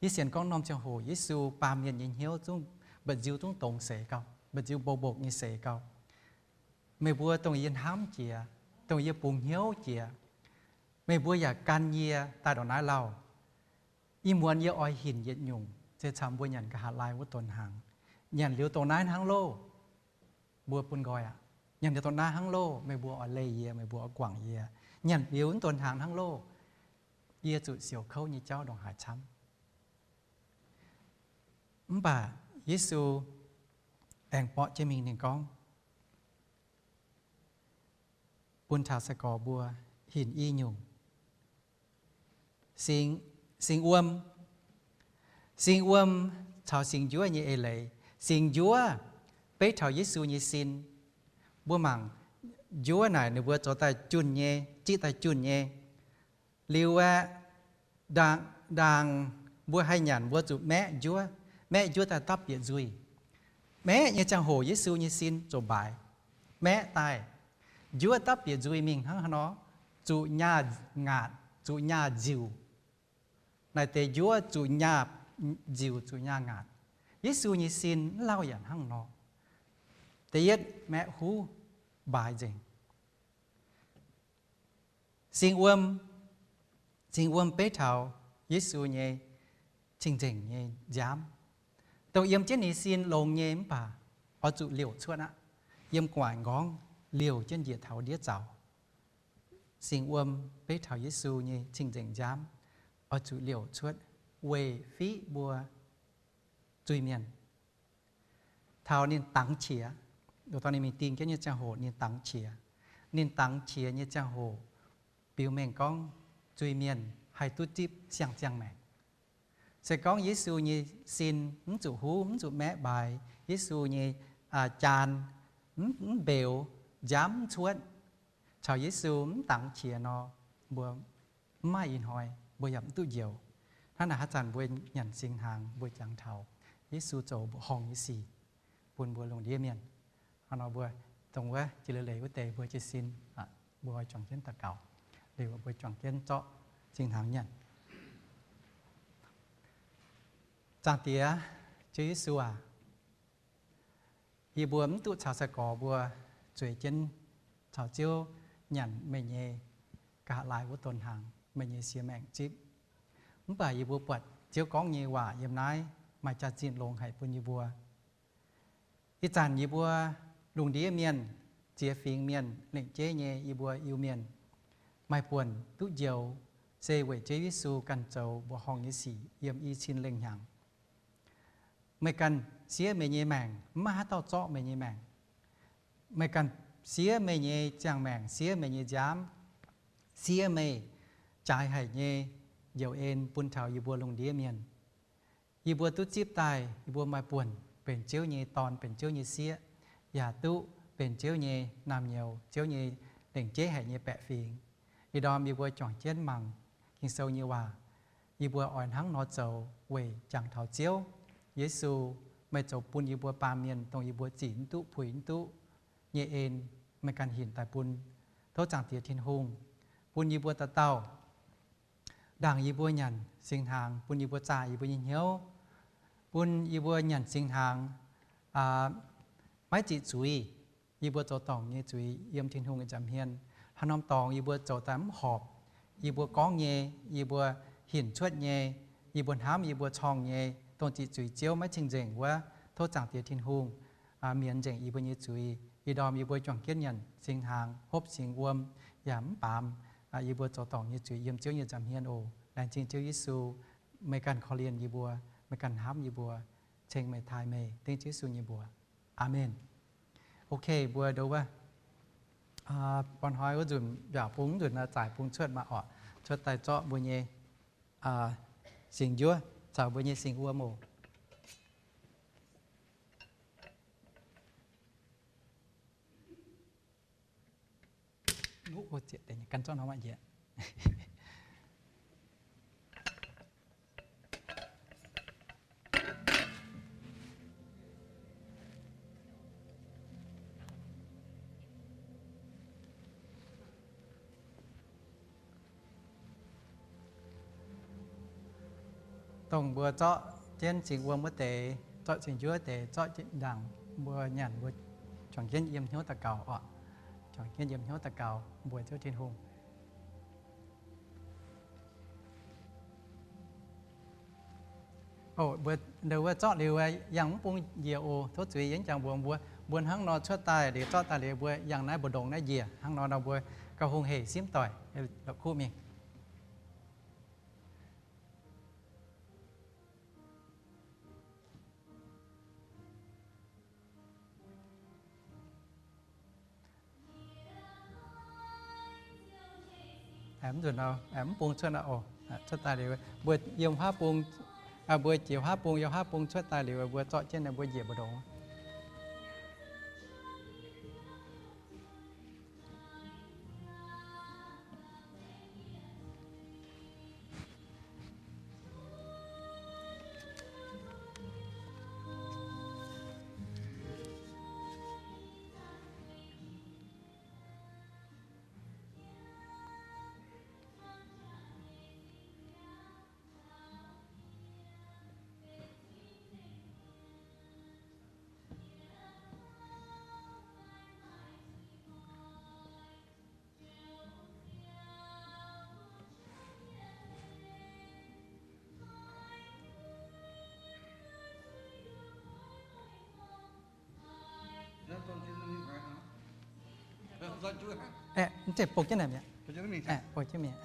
Yie sienx gorngv norm ziangh hoc Yesu baamh mienh nyei hnyouv zungv mba'nziu zungv dongz seix gau, mba'nziu mbou mbokc nyei seix gau. Meih mbuo dongh yie hnamv jiex, dongh yie bungx hnyouv jiex, meih mbuo yaac gan yie daaih ndongc naaiv lauh. Ih muonz yie oix hinc yietc nyungc se camv mbuo nyanc nqa'haav laai wuov donx hnaangx. Nyanc liuz dongh naaiv hnangv loh, mbuo bun nqoi aqv. Nyanc liuz dongh naaiv hnangv loh, meih mbuo oix leih yie, meih mbuo oix guangc yie. Nyanc liuz wuov donx hnaangx hnangv loh, yie zuqc siouc kouv nyei jauv ndongc haaix camv. Mv baac Yesu aengx borqv jienv mingh ninh gorngv, bun taux sai-gorx mbuo hinc i nyungc. Singx, singx wuom, singx wuom caux singx njuov nyei eix leiz. Singx njuov beiv taux Yesu nyei sin. Mbuo mangc njuov naaic ninh mbuo zoux daaih junh nyei, ziqv daaih junh nyei. Liuz aeqv, ndaangc, ndaangc mbuo haih nyanc mbuo zuqc maeqv njuov. Maeqv njuov daaih dapv bieqc nzuih. Maeqv nyei ziangh hoc Yesu nyei sin ziouc mbaaix. Maeqv daaih, njuov dapv bieqc nzuih mingh hnangv haaix nor? Zuqc nyaah ngaatc, zuqc nyaah nziuc. Naaic deix njuov zuqc nyaah nziuc, zuqc nyaah ngaatc. Yesu nyei sin mv lauh yaac hnangv nor. Da'yietv maeqv huv mbaaix nzengc. Singx wuom, singx wuom beiv taux Yesu nyei cing-nzengc nyei nziaamv, dongh yiem jienv ninh sin longx nyei mv baac oix zuqc liouc cuotv aqv. Yiem gu'nguaaic nqorngv liouc jienv njiec taux ndiev zaux. Singx wuom beiv taux Yesu nyei cing-nzengc nziaamv oix zuqc liouc cuotv weic fiqv mbuo zuiz-mienh. Taux ninh dangx qiex, dorh ninh mingh ding jienv nyei ziangh hoc ninh dangx qiex. Ninh dangx qiex nyei ziangh hoc biux mengh gorngv zuiz-mienh haih duqv zipv siang-ziangh maengc. Se gorngv Yesu nyei sin mv zuqc huv, mv zuqc maeqv mbaaix, Yesu nyei jaan mv mbeux, nziaamv mv cuotv, caux Yesu mv dangx qiex nor, mbuo mv maaih ih hnoi, mbuo yaac mv duqv njoux. Hnangv naaic haaix zanc mbuo nyanc singx hnaangx, mbuo jangx taux Yesu zoux mbuoqc horngh nyei sic bun mbuo lungh ndiev mienh. Hnangv nor mbuo dongh wuov jiex leiz-leiz wuov deix mbuo jiez sin, mbuo oix juangc jienv daux gaux, liuz mbuo juangc jienv zorqv singx hnaangx nyanc. Zaangc Diex, Ziouv Yesu aac, yie mbuo mv duqv caux sai-gorx mbuo zueiz jienv caux Ziouv nyanc meih nyei nqa'haav laai wuov donx hnaangx, meih nyei siex maengc zipv. Mv baac yie mbuo buatc Ziouv gorngv nyei waac yiem naaiv maaih jaax-zinh longx haic bun yie mbuo. Ih zanc yie mbuo lungh ndiev mienh, ziex fingx mienh, lengc jeiv nyei yie mbuo Iu-Mienh, maaih buonc duqv njoux se weic Ziouv Yesu ganh zoux mbuoqc horngh nyei sic yiem i cin lengh hnyangx. Meih ganh siev meih nyei maengc, mv maaih haaix dauh zorqv meih nyei maengc. Meih ganh siev meih nyei ziangh maengc, siev meih nyei nziaamv, siev meih jaaix haic nyei njoux en bun taux yie mbuo lungh ndiev mienh. Yie mbuo duqv zipv daaih, yie mbuo maaih buonc benx Ziouv nyei dorn, benx Ziouv nyei sieqv, yaac duqv benx Ziouv nyei naamh nyouz, Ziouv nyei lengc jeiv haic nyei baeqc fingx. Ih ndorm yie mbuo juangc jienv mangc Ging-Sou nyei waac. Yie mbuo oix hnangv nor zoux weic jangx taux Ziouv Yesu, meih zoux bun yie mbuo baamh mienh dongh yie mbuo zic mv duqv, puix mv duqv nyei en, meih ganh hinc daaih bun. Tov Zaangc Diex Tin-Hungh bun yie mbuo dauh dauh ndaangc yie mbuo nyanc singx hnaangx, bun yie mbuo zaah yie mbuo nyei hnyouv, bun yie mbuo nyanc singx hnaangx maiv ziqc zuiz. Yie mbuo zoux dorngc nyei zuiz yiem Tin-Hungh nyei nza'hmien. Haaix norm dorngx yie mbuo zoux daaih mv horpc, yie mbuo gorngv nyei, yie mbuo hinc cuotv nyei, yie mbuo hnamv yie mbuo corngh nyei, dongh ziqc zuiz Ziouv maiv cing-nzengc wuov, tov Zaangc Diex Tin-Hungh mienx nzengc yie mbuo nyei zuiz, Ih ndorm yie mbuo juangc jienv nyanc singx hnaangx, hopv singx wuom, yaac mv baamz yie mbuo zoux dorngc nyei zuiz yiem Ziouv nyei nza'hmien oc. Laengz zingh Ziouv Yesu, meih ganh korv-lienh yie mbuo, meih ganh hnamv yie mbuo, ceng meih, taaih meih, dengv Ziouv Yesu nyei mbuox. Aamen. Ok, mbuo ndo wuov, born hnoi wuov nzunc mbiaauc bung nzunc naaiv zaaic bung cuotv maah oc, cuotv daaih zorqv mbuo nyei singx njuov caux mbuo nyei singx wuom oc. Dongh mbuo zorqv jienv singx wuom wuov deix, zorqv singx njuov deix, zorqv ndaangc mbuo nyanc, mbuo juangc jienv yiem hnyouv daux gaux oc. Juangc jienv yiem hnyouv daux gaux mbuox Ziouv Tin-Hungh. Mbuo ndo wuov zorqv liuz yangh mv bung njiec oc. Tov zuiz yie jangx mbuox mbuo, mbuo hnangv nor cuotv daaih liuz, zorqv daaih liuz, mbuo yangh naaiv mbu'ndongx naaiv njiec. Hnangv nor nor mbuo gauh hungh heic simv doic, la'kuqv mingh. Mv nzunc nor, mv bung cuotv nor oc, cuotv daaih liuz, mbuo yiem huaav bung, mbuo jiex huaav bung, yiem huaav bung cuotv daaih liuz, mbuo zorqv jienv naaiv mbuo njiec mbu'ndongx. Aeqv, mv zeiz bung jienv naaic mi'aqv. Bung jienv mingh.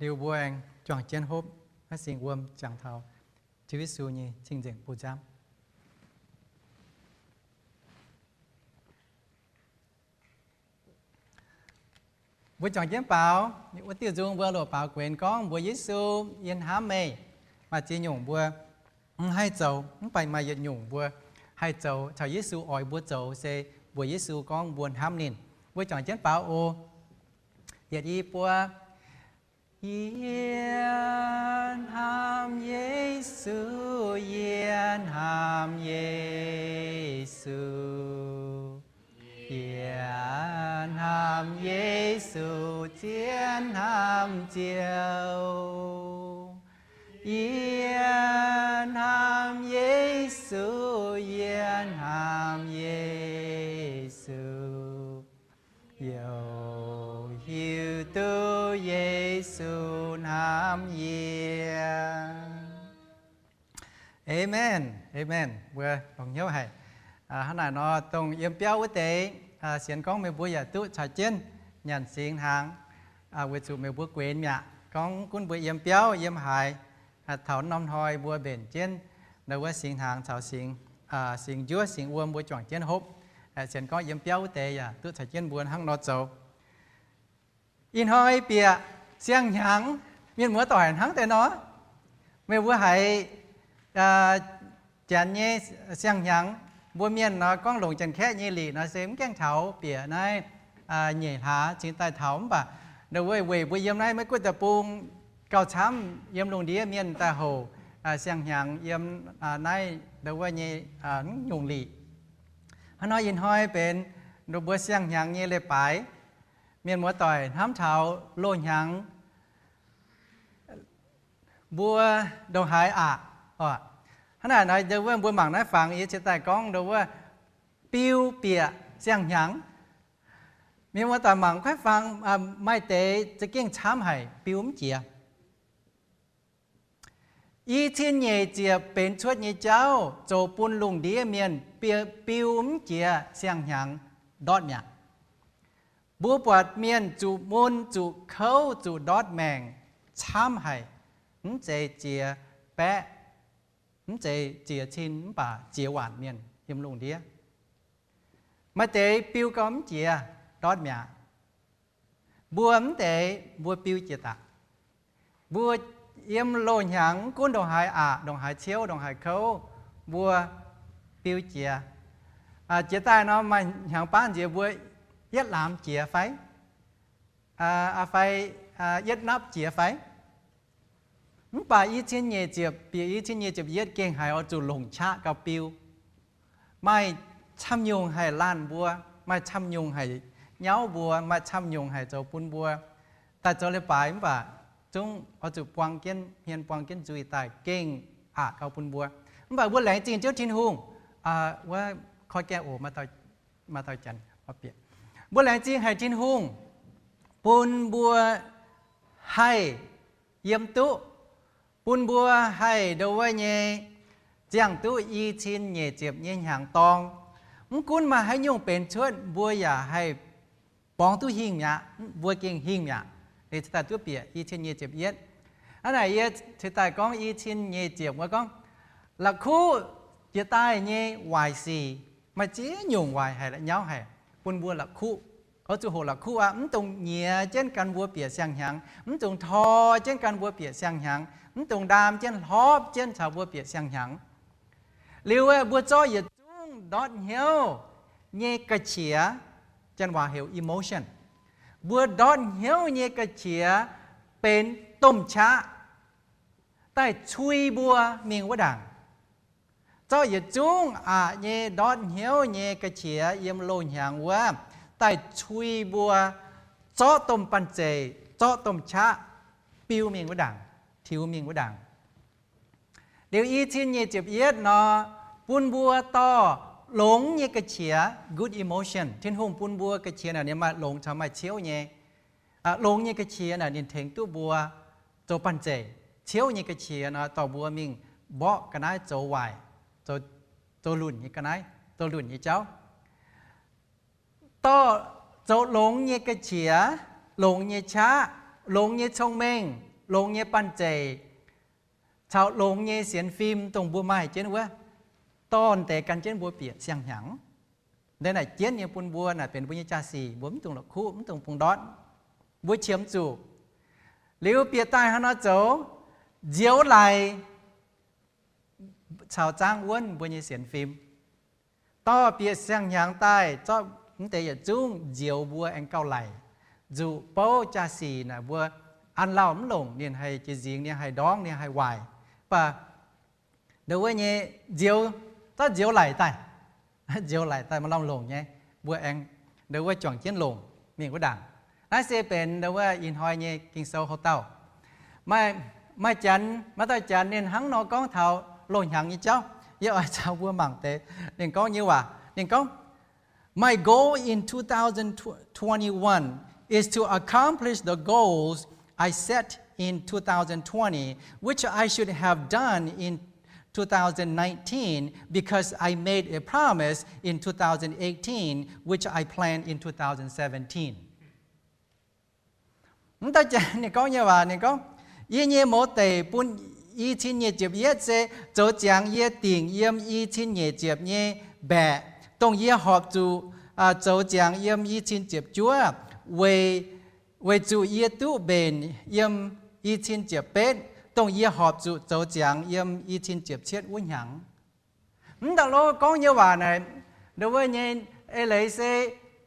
Liuz mbuo aengx juangc jienv hopv naaiv singx wuom ziangx taux Ziouv Yesu nyei cing-nzengc bun nziaamv. Mbuo juangc jienv baaux, wuov diuh nzung mbuo loc baaux guenx gorngv mbuox Yesu, yie hnamv meih. Maaih ziex nyungc mbuo mv haih zoux, mv baac maaih yietc nyungc mbuo haih zoux caux Yesu oix mbuo zoux se mbuox Yesu gorngv mbuo hnamv ninh. Mbuo juangc jienv baaux o, yietc i buo. Yie hnamv Yesu, yie hnamv Yesu. Yie hnamv Yesu zien hnamv Ziouv. Yie hnamv Yesu, yie hnamv Yesu. Youc hiuv duqv Yesu hnamv yie. Amen, amen. Mbuo longx hnyouv haic. Hnangv naaic nor, dongh yiem biauv wuov deix, sienx gorngv meih mbuo yaac duqv caux jienv nyanc singx hnaangx, weic zuqc meih mbuo guenx mi'aqv. Gorngv gunv mbuo yiem biauv yiem haaix, taux norm hnoi mbuo mbenc jienv ndau wuov singx hnaangx caux singx, singx njuov singx wuom mbuo juangc jienv hopv. Sienx gorngv yiem biauv wuov deix yaac duqv caux jienv mbuo hnangv nor zoux. Ih hnoi bieqc siang-hnyangx, mienh muoz-doic hnangv deix nor, meih mbuo haiz Janx nyei siang-hnyangx, mbuo mienh nor gorngv longc Janx-Kaeqv nyei lic nor se mv gaengh taux bieqc naaiv nyeic hlaax cingx daaih taux, mv baac ndau wuov weic mbuo yiem naaiv Meiv Guoqv deic-bung gauh camv, yiem lungh ndiev mienh daaih houc siang-hnyangx yiem naaiv ndau wuov nyei mv nyungc lic. Hnangv nor ih hnoi benx mbuo siang-hnyangx nyei leiz-baaix. Mienh muoz-doic hnamv taux loz-hnyangx mbuo ndongc haaix aqc? Hnangv naaic nor, ndau wuov mbuo mangc naaiv fangx yie cingx daaih gorngv ndau wuov biu bieqc siang-hnyangx. Mienh muoz-doic mangc kuaaiv fangx, maaih deix za'gengh camv haic, biu mv jiex. I cin nyeic ziepc benx cuotv nyei jauv zoux bun lungh ndiev mienh biu mv jiex siang-hnyangx ndortv mi'aqv. Mbuo buatc mienh zuqc mun, zuqc kouv, zuqc ndortv maengc camv haic, mv zeiz jiex baeqv, mv zeiz jiex cin, mv baac jiex waanc mienh yiem lungh ndiev. Maaih deix biu gau mv jiex, ndortv mi'aqv. Mbuo mv deix mbuo biu jiex daaih. Mbuo yiem loz-hnyangx mv gunv ndongc haaix aqc, ndongc haaix ciouv, ndongc haaix kouv, mbuo biu jiex. Jiex daaih nor maaih hnyangx-baanv nziex mbuo yietv laamz jiex fai, fai yietv napv jiex fai? Mv baac i cin nyeic ziepc, bieqc i cin nyeic ziepc yietv gengh haiz oix zuqc longc qaqv gauh biu. Maaih camv nyungc haih laanh mbuo, maaih camv nyungc haih nyauv mbuo, maaih camv nyungc haih zoux bun mbuo daaih zoux leiz-baaix, mv baac zungv oix zuqc buang jienv hmien, buang jienv nzuih daaih gengh aqc gauh bun mbuo. Mv baac mbuo laengz zingh Ziouv Tin-Hungh, wuov koi gaengh oc, maaih dauh janx, mbuo laengz zingh haic Tin-Hungh bun mbuo haih yiem duqv, bun mbuo haih ndau wuov nyei ziangh duqv i cin nyeic ziepc nyei hnyangx-dorng. Mv gunv maaih haaix nyungc benx cuotv, mbuo yaac haih borngz duqv hingh mi'aqv, mbuo gengh hingh mi'aqv. Liuz cingx daaih duqv bieqc i cin nyeic ziepc yietv. Hnangv naaic yie cingx daaih gorngv i cin nyeic ziepc wuov gorngv, la'kuqv jiex daaih nyei waaic sic, maaih ziex nyungc waaic haic, la'nyauv haic, bun mbuo la'kuqv. Oix zuqc hoqc la'kuqv aqv. Mv dungx nyiex jienv gan mbuo bieqc siang-hnyangx, mv dungx tor jienv gan mbuo bieqc siang-hnyangx, mv dungx ndaam jienv hlorpv jienv caux mbuo bieqc siang-hnyangx. Liuz mbuo zorqv yietc zungv ndortv hnyouv nyei ga'qiex, janx waac heuc emotion, mbuo ndortv hnyouv nyei ga'qiex benx domh qaqv daaih cui mbuo mingh wuov ndaangc. Zorqv yietc zungv aqc nyei ndortv hnyouv nyei ga'qiex yiem loz-hnyangx wuov daaih cui mbuo zorqv domh banh zeic, zorqv domh qaqv biu mingh wuov ndaangc, tiux mingh wuov ndaangc. Liuz i cin nyei ziepc yietv nor, bun mbuo dorh longx nyei ga'qiex, good emotion. Tin-Hungh bun mbuo ga'qiex naaic ninh maaih longx caux maaih ciouv nyei. Longx nyei ga'qiex naaic ninh tengx duqv mbuo zoux banh zeic. Ciouv nyei ga'qiex nor dorh mbuo mingh mborqv ga'naaiv zoux waaic, zoux lunc nyei ga'naaiv, zoux lunc nyei jauv. Dorh zoux longx nyei ga'qiex, longx nyei qaqv, longx nyei cong-mengh, longx nyei banh zeic, caux longx nyei sienx fim dongh mbuo maaih jienv wuov, dorh deix gan jienv mbuo bieqc siang-hnyangx. Ndeic naaic jienv nyei bun mbuo naaic benx mbuo nyei jaa-sic, mbuo mv dungx la'kuqv, mv dungx bungx ndortv. Mbuo qiemx zuqc. Liuz bieqc daaih hnangv nor zoux, nzioux laic caux zaangv wuonv mbuo nyei sienx fim. Dorh bieqc siang-hnyangx daaih zorqv mv deix yietc zungv nzioux mbuo aengx gauh laic. Nzuqc bouv jaa-sic naaic mbuo an lauh mv longc, ninh haih jiex nzingx, ninh haih ndorngv, ninh haih waaic. Mv baac ndo wuov nyei nzioux, zorqv nzioux laic daaih, nzioux laic daaih maaih lamh longc nyei, mbuo aengx ndo wuov juangc jienv longc mingh wuov ndaangc. Naaiv se benx ndo wuov ih hnoi nyei Ging-Sou houx-dauh. Maaih, maaih janx, maaih dauh janx ninh hnangv nor gorngv taux loz-hnyangx nyei jauv. Yie oix caux mbuo mangc deix ninh gorngv nyei waac. Ninh gorngv, My goal in two thousand twenty-one is to accomplish the goals I set in two thousand twenty, which I should have done in two thousand nineteen, because I made a promise in two thousand eighteen, which I planned in two thousand seventeen. Mv dauh janx ninh gorngv nyei waac, ninh gorngv, Yie nyei mouz deic bun i cin nyic ziepc yietv se zoux ziangx yie dingc yiem i cin nyic ziepc nyei mbaeqc, dongh yie horpc zuqc zoux ziangx yiem i cin ziepc juov, weic zuqc yie duqv mbenc yiem i cin ziepc betv, dongh yie horpc zuqc zoux ziangx yiem i cin ziepc cietv wuov hnyangx. Mv dauh lo gorngv nyei waac naaic, ndo wuov nyei, eix leiz se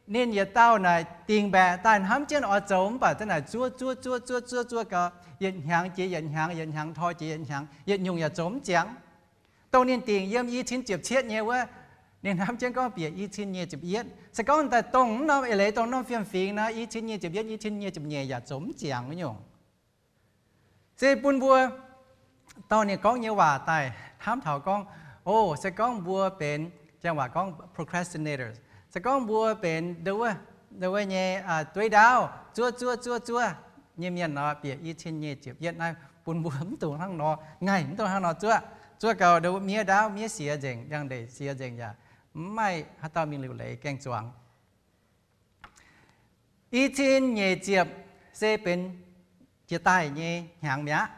ninh yietc dauh naaic dingc mbaeqc daaih hnamv jienv oix zoux, mv baac za'naaic zuov zuov zuov zuov zuov zuov gau, yietc hnyangx jiex yietc hnyangx, yietc hnyangx tor jiex yietc hnyangx, yietc nyungc yaac zoux mv ziangx. Dongh ninh dingc yiem i cin ziepc cietv nyei wuov, ninh hnamv jienv gorngv bieqc i cin nyic ziepc yietv. Se gorngv daaih dongh mv norm eix leiz, dongh norm fiem-fingx naaic, i cin nyic ziepc yietv, i cin nyic ziepc nyeic yaac zoux mv ziangx wuov nyungc. Se bun mbuo dorh ninh gorngv nyei waac daaih hnamv taux gorngv, o, se gorngv mbuo benx, janx waac gorngv procrastinators, se gorngv mbuo benx ndo wuov nyei dueiv ndaauv, zuov zuov zuov zuov nyei mienh nor, bieqc i cin nyic ziepc yietv naaiv bun mbuo mv dungx hnangv nor, ngaih mv dungx hnangv nor zuov. Zuov gau ndo wuov miev ndaauv, miev siex nzengc, ndiangx-ndeic siex nzengc yaac mv maaih haaix dauh mingh liuc leiz gaeng-zuangx. I cin nyic ziepc se benx jiex daaih nyei hnyangx mi'aqv.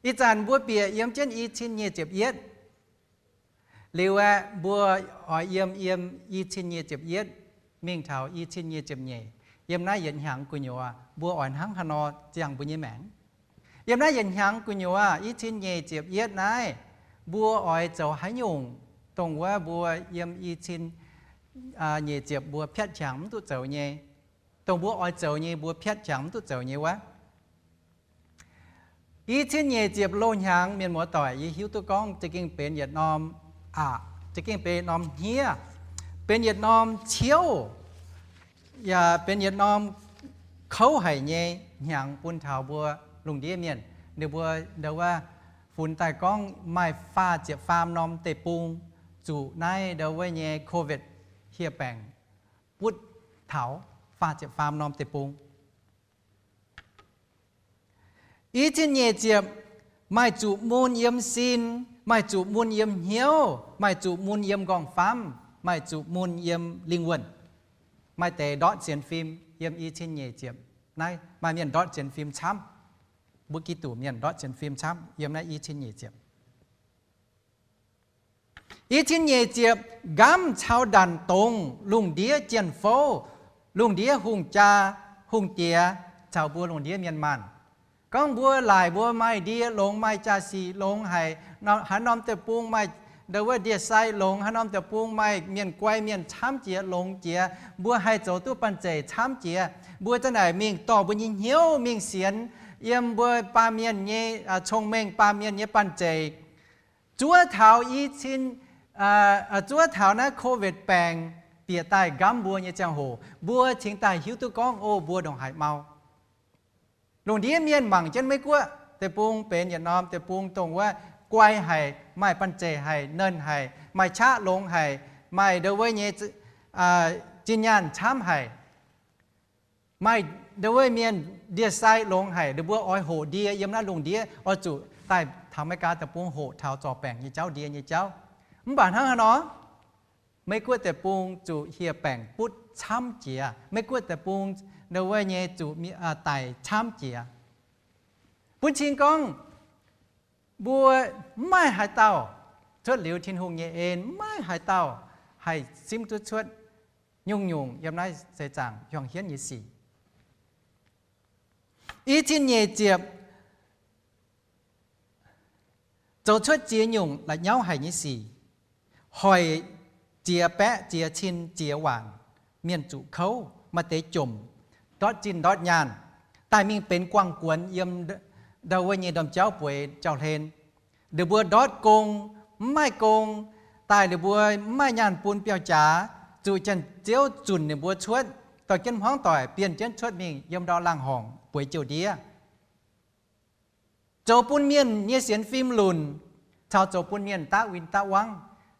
Ih zanc mbuo bieqc yiem jienv i cin nyic ziepc yietv. Liuz aeqv, mbuo oix yiem, yiem i cin nyic ziepc yietv mingh taux i cin nyic ziepc nyeic, yiem naaiv yietc hnyangx gu'nyuoz mbuo oix hnangv haaix nor ziangh mbuo nyei maengc? Yiem naaiv yietc hnyangx gu'nyuoz, i cin nyic ziepc yietv naaiv, mbuo oix zoux haaix nyungc dongh wuov mbuo yiem i cin nyic ziepc mbuo piatv qangx mv duqv zoux nyei, dongh mbuo oix zoux nyei mbuo piatv qangx mv duqv zoux nyei wuov? I cin nyic ziepc loz-hnyangx, mienh muoz-doic, yie hiuv duqv gorngv za'gengh benx yietc norm aqc, za'gengh benx yietc norm hniev, benx yietc norm ciouv, yaac benx yietc norm kouv haic nyei hnyangx bun taux mbuo lungh ndiev mienh. Ninh mbuo ndo wuov funx daaih gorngv maaih faah ziepc faam norm deic-bung zuqc naaiv ndo wuov nyei COVID hieh baengc butv taux faah ziepc faam norm deic-bung. I cin nyic ziepc maaih zuqc mun yiem sin, maaih zuqc mun yiem hnyouv, maaih zuqc mun yiem nqorngv-famv, maaih zuqc mun yiem lingh wuonh. Maaih deix ndortv sienx fim yiem i cin nyic ziepc. Naaiv maaih mienh ndortv sienx fim camv. Mbuo Giduc mienh ndortv sienx fim camv yiem naaiv i cin nyic ziepc. I cin nyic ziepc nqamv caux ndanc dongz lungh ndiev jien-fouv, lungh ndiev hungh jaa, hungh diex caux mbuo lungh ndiev mienh maanh. Gorngv mbuo laaic mbuo maaih ndie longx, maaih jaa-sic longx haic, haaix norm deic-bung maaih ndo wuov ndie-sai longx, haaix norm deic-bung maaih mienh guai mienh camv jiex longx jiex, mbuo haih zoux duqv banh zeic camv jiex. Mbuo za'naaic mingh dorh mbuo nyei hnyouv mingh sienx yiem mbuo baamh mienh nyei cong-mengh, baamh mienh nyei banh zeic. Zuov taux i cin, zuov taux naaiv COVID baengc bieqc daaih nqamv mbuo nyei ziangh hoc, mbuo cingx daaih hiuv duqv gorngv, o, mbuo ndongc haaix mau. Lungh ndiev mienh mangc jienv Meiv Guoqv deic-bung benx yietc norm deic-bung dongh wuov guai haic, maaih banh zeic haic, nernh haic, maaih qaqv longx haic, maaih ndo wuov nyei zinh nyaanh camv haic, maaih ndo wuov mienh ndie-sai longx haic, ninh mbuo oix hoqc ndie yiem naaiv lungh ndiev, oix zuqc daaih taux Meiv Guoqv deic-bung hoqc taux zorc baengc nyei jauv, ndie nyei jauv. Mv baac hnangv haaix nor, Meiv Guoqv deic-bung zuqc hieh baengc butv camv jiex. Meiv Guoqv deic-bung ndo wuov nyei zuqc daic camv jiex. Bun cing gorngv mbuo mv maaih haaix dauh, cuotv liuz Tin-Hungh nyei en, mv maaih haaix dauh haih simv duqv cuotv nyungc-nyungc yiem naaiv seix zaangc hiuang hienv nyei sic. I cin nyic ziepc zoux cuotv ziex nyungc la'nyauv haic nyei sic, hoic ziex baeqv ziex cin ziex waanc mienh zuqc kouv, maaih deix jomc, ndortv zinh ndortv nyaanh, daaih mingh benx guangc guonx yiem ndau wuov nyei ndorm jauv bueix jauv-hlen. Ninh mbuo ndortv gong, mv maaih gong, daaih ninh mbuo mv maaih nyaanh bun biauv-jaax, zuqc Janx-Ziouv zunc ninh mbuo cuotv, dorh jienv hmuangv doic bienh jienv cuotv mingh yiem ndau laangz horngc bueix jouh ndiev. Zoux bun mienh nyei sienx fim lunc, caux zoux bun mienh daqv win daqv wangv.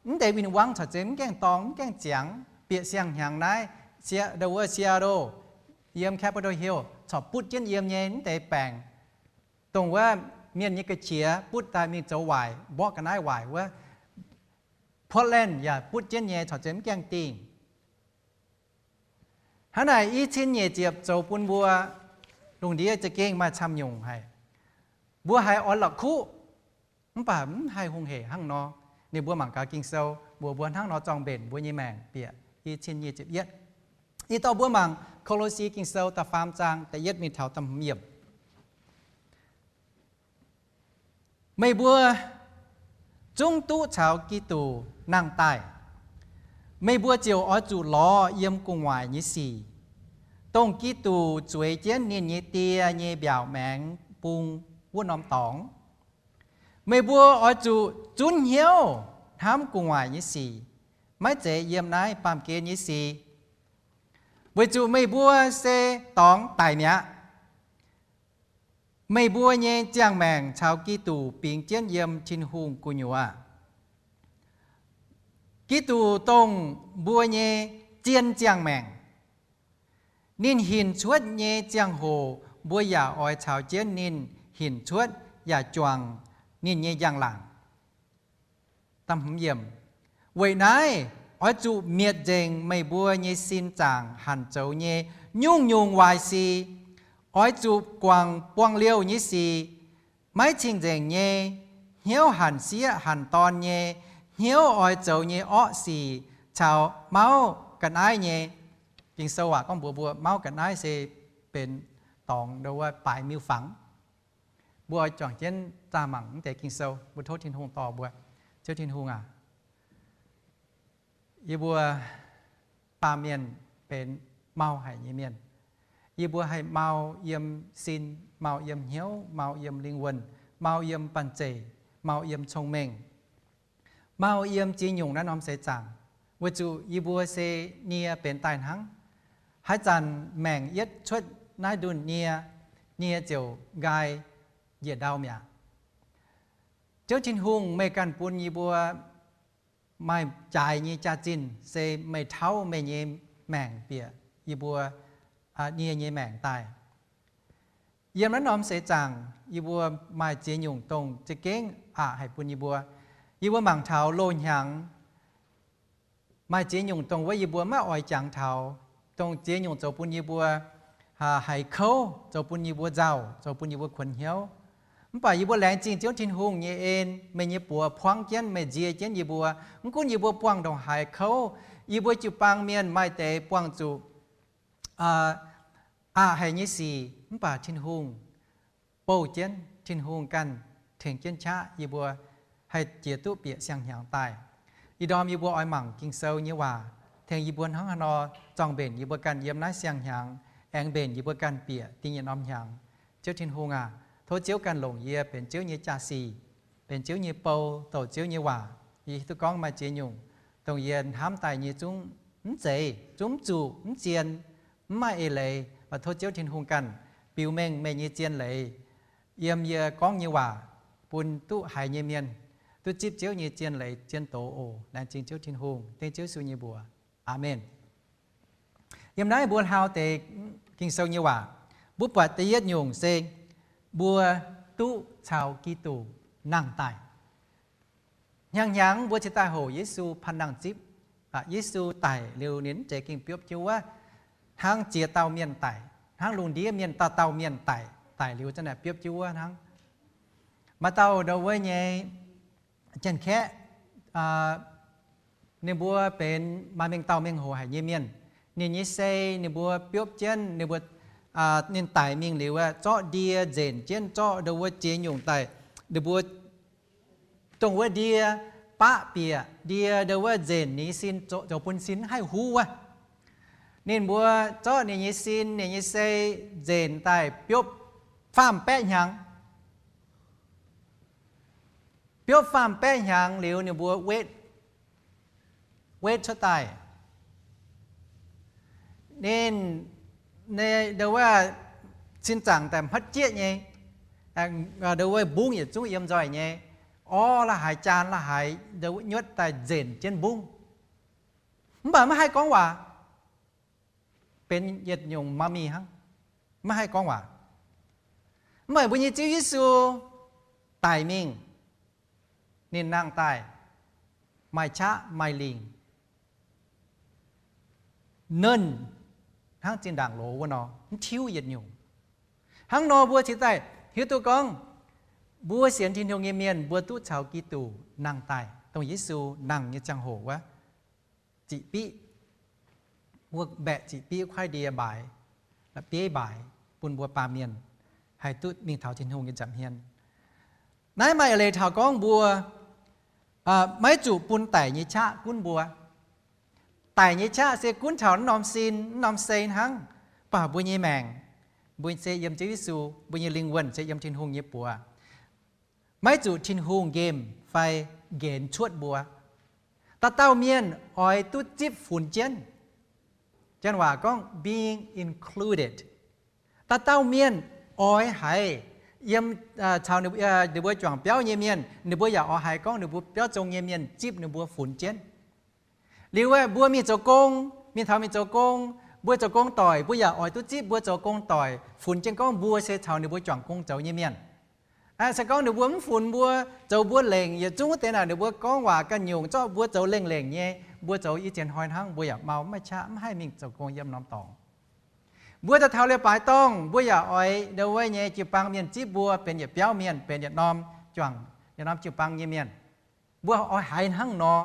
Mv deix win-wangv caux zeix mv gaengh dorng mv gaengh ziangx, bieqc siang-hnyangx naaiv, ndau wuov Seattle, yiem Capitol Hill corc butv jienv yiem nyei mv deix baengc, dongh wuov mienh nyei ga'qiex butv daaih mingh zoux waaic, mborqv ga'naaiv waaic wuov. Portland yaac butv jienv nyei, corc zeix mv gaengh dingh. Hnangv naaic i cin nyeic ziepc zoux bun mbuo lungh ndiev za'gengh maaih camv nyungc haic. Mbuo haiz oix la'kuqv, mv baac mv haih hungh hec hnangv nor. Ninh mbuo mangc gaax Ging-Sou mbuox mbuo hnangv nor zorng mbenc mbuo nyei maengc bieqc. I cin nyeic ziepc yietv, ih dorh mbuo mangc Ko^lo^si Ging-Sou da'faam zaang da'yietv mingh taux da'hmz yiemc. Meih mbuo zungv duqv caux Giduc nangh daaih, meih mbuo ziouc oix zuqc lorz yiem gu'nguaaic nyei sic, dongh Giduc zueiz jienv ninh nyei Die nyei mbiaauc maengx bung wuov norm dorngx. Meih mbuo oix zuqc zunv hnyouv hnamv gu'nguaaic nyei sic, maiv zeiz yiem naaiv baamh gen nyei sic, weic zuqc meih mbuo se dorngx daic mi'aqv. Meih mbuo nyei ziangh maengc caux Giduc bingx jienv yiem Tin-Hungh gu'nyuoz. Giduc dongh mbuo nyei zien ziangh maengc. Ninh hinc cuotv nyei ziangh hoc mbuo yaac oix caux jienv ninh hinc cuotv yaac juangc ninh nyei njang-laangc. Weic naaiv oix zuqc mietc nzengc meih mbuo nyei sin zaangc hanc zoux nyei nyungc-nyungc waaic sic. Oix zuqc guangc buangh liouh nyei sic, maiv cing-nzengc nyei, hnyouv hanc sieqv hanc dorn nyei, hnyouv oix zoux nyei orqv sic, caux mauv ga'naaiv nyei. Ging-Sou waac gorngv mbuox mbuo mauv ga'naaiv se benx dorngx, ndo wuov baaix miuc-fangx. Mbuo oix juangc jienv zaah mangc mv deix Ging-Sou, mbuo tov Tin-Hungh dorh mbuo. Ziouv Tin-Hungh aac, yie mbuo baamh mienh benx mau haic nyei mienh. Yie mbuo haih mau yiem sin, mau yiem hnyouv, mau yiem lingh wuonh, mau yiem banh zeic, mau yiem cong-mengh, mau yiem ziex nyungc naaiv norm seix zaangc, weic zuqc yie mbuo se nie benx daaih hnangv. Haaix zanc maengc yietv cuotv naaiv ndunh nie, nie ziouc nqaai njiec ndau mi'aqv. Ziouv Tin-Hungh, meih ganh bun yie mbuo maaih jaaix nyei jaax-zinh, se meih tauv meih nyei maengc bieqc yie mbuo nie nyei maengc daaih. Yiem naaiv norm seix zaangc yie mbuo maaih ziex nyungc dongh za'gengh aqc haic bun yie mbuo. Yie mbuo mangc taux loz-hnyangx maaih ziex nyungc dongh wuov yie mbuo maiv oix jangx taux, dongh ziex nyungc zoux bun yie mbuo haiz kouv, zoux bun yie mbuo nzauh, zoux bun yie mbuo kuonx hnyouv. Mv baac yie mbuo laengz zingh Ziouv Tin-Hungh nyei en, meih nyei buoz buangv jienv, meih nzie jienv yie mbuo. Mv gunv yie mbuo buangh ndongc haaix kouv, yie mbuo jiu-baang mienh maaih deix buangh zuqc aqc haic nyei sic, mv baac Tin-Hungh bouh jienv, Tin-Hungh ganh tengx jienv qaqv yie mbuo haih jiex duqv bieqc siang-hnyangx daaih. Ih ndorm yie mbuo oix mangc Ging-Sou nyei waac, tengx yie mbuo hnangv haaix nor zorng-mbenc yie mbuo ganh yiem naaiv siang-hnyangx, aengx mbenc yie mbuo ganh bieqc da'nyeic norm hnyangx. Ziouv Tin-Hungh aac, tov Ziouv ganh longc yie benx Ziouv nyei jaa-sic, benx Ziouv nyei bou, douc Ziouv nyei waac. Yie hiuv duqv gorngv maaih ziex nyungc dongh yie hnamv daaih nyei zungv mv zeiz, zungv mv zuqc, mv zien, mv maaih eix leiz, tov Ziouv Tin-Hungh ganh biux mengh meih nyei zien leiz yiem yie gorngv nyei waac bun duqv haiz nyei mienh duqv zipv Ziouv nyei zien leiz zien doz oc. Laengz zingh Ziouv Tin-Hungh, dengv Ziouv Yesu nyei mbuox. Aamen. Yiem naaiv mbuo hlauv deix Ging-Sou nyei waac, mbuo buatc da'yietv nyungc se mbuo duqv caux Giduc nangh daaih. Hnyangx-hnyangx mbuo cingx daaih hoqc Yesu panh nangh zipv. Yesu daic liuz ninh mv zeiz gengh biopv jienv wuov hnangv ziex dauh mienh daic, hnangv lungh ndiev mienh dauh dauh mienh daic, daic liuz zanc naaic biopv jienv wuov hnangv. Maaih dauh ndo wuov nyei Janx-Kaeqv, ninh mbuo benx maaih mengh dauh mengh hoc haic nyei mienh. Ninh nyei sei ninh mbuo biopv jienv, ninh mbuo, ninh daic mingh liuz aeqv, zorqv ndie nzenc jienv, zorqv ndo wuov ziex nyungc daaih, ninh mbuo dongh wuov ndie baqv bieqc ndie ndo wuov nzenc ninh nyei sin zoux bun sin mv haih huv wuov. Ninh mbuo zorqv ninh nyei sin, ninh nyei sei nzenc daaih biopv faam-baeqv hnyangx. Biopv faam-baeqv hnyangx liuz ninh mbuo wetv, wetv cuotv daaih. Ninh, ndo wuov, sin zaangc daaih hmatv jieqv nyei, ndo wuov mbungv yietc zungv yiem nzoih nyei, orv la'haaix, jaan la'haaix, ndo wuov nyuotv daaih nzenc jienv mbungv. Mv baac maiv haih gorngv waac. Benx yietc nyungc mummy hnangv, maiv haih gorngv waac. Mv baac mbuo nyei Ziouv Yesu daic mingh, ninh nangh daaih, maaih qaqv maaih lingc, nernh hnangv zinh ndaangc loz wuov nor, mv tiuv yietc nyungc. Hnangv nor mbuo cingx daaih hiuv duqv gorngv mbuo sienx Tin-Hungh nyei mienh mbuo duqv caux Giduc nangh daaih, dongh Yesu nangh nyei ziangh hoc wuov, ziqc biqv, wuov mbaeqc ziqc biqv kuaaiv ndie mbaaix, la'bieiv mbaaix, bun mbuo baamh mienh haih duqv mingh taux Tin-Hungh nyei nza'hmien. Naaiv maaih eix leiz taux gorngv mbuo maiv zuqc bun daic nyei qaqv gunv mbuo. Daic nyei qaqv se gunv taux naaiv norm sin, naaiv norm sei hnangv. Mv baac mbuo nyei maengc, mbuo se yiem Ziouv Yesu, mbuo nyei lingh wuonh se yiem Tin-Hungh nyei buoz. Maiv zuqc Tin-Hungh nqemh fai nqenx cuotv mbuo. Dauh dauh mienh oix duqv zipv funx jienv. Janx waac gorngv being included. Dauh dauh mienh oix haiz yiem, caux ninh mbuo juangc biauv nyei mienh, ninh mbuo yaac oix haiz gorngv ninh mbuo biauv zong nyei mienh zipv ninh mbuo funx jienv. Liuz aeqv, mbuo mingh zoux gong, mingh taux mingh zoux gong, mbuo zoux gong doic, mbuo yaac oix duqv zipv mbuo zoux gong doic funx jienv gorngv mbuo se caux ninh mbuo juangc gong zoux nyei mienh. Se gorngv ninh mbuo mv funx mbuo, zoux mbuo lengc, yietc zungv wuov deix naaic ninh mbuo gorngv waac ganh nyungc, zorqv mbuo zoux lengh lengc nyei, mbuo zoux i ziex hnoi hnangv, mbuo yaac mau maiv qaqv, mv haih mingh zoux gong yiem norm dorngx. Mbuo daaih taux leiz-baaix dorngh, mbuo yaac oix ndo wuov nyei jiu-baang mienh zipv mbuo benx yietc biauv mienh, benx yietc norm juangc, yietc norm jiu-baang nyei mienh. Mbuo oix haiz hnangv nor.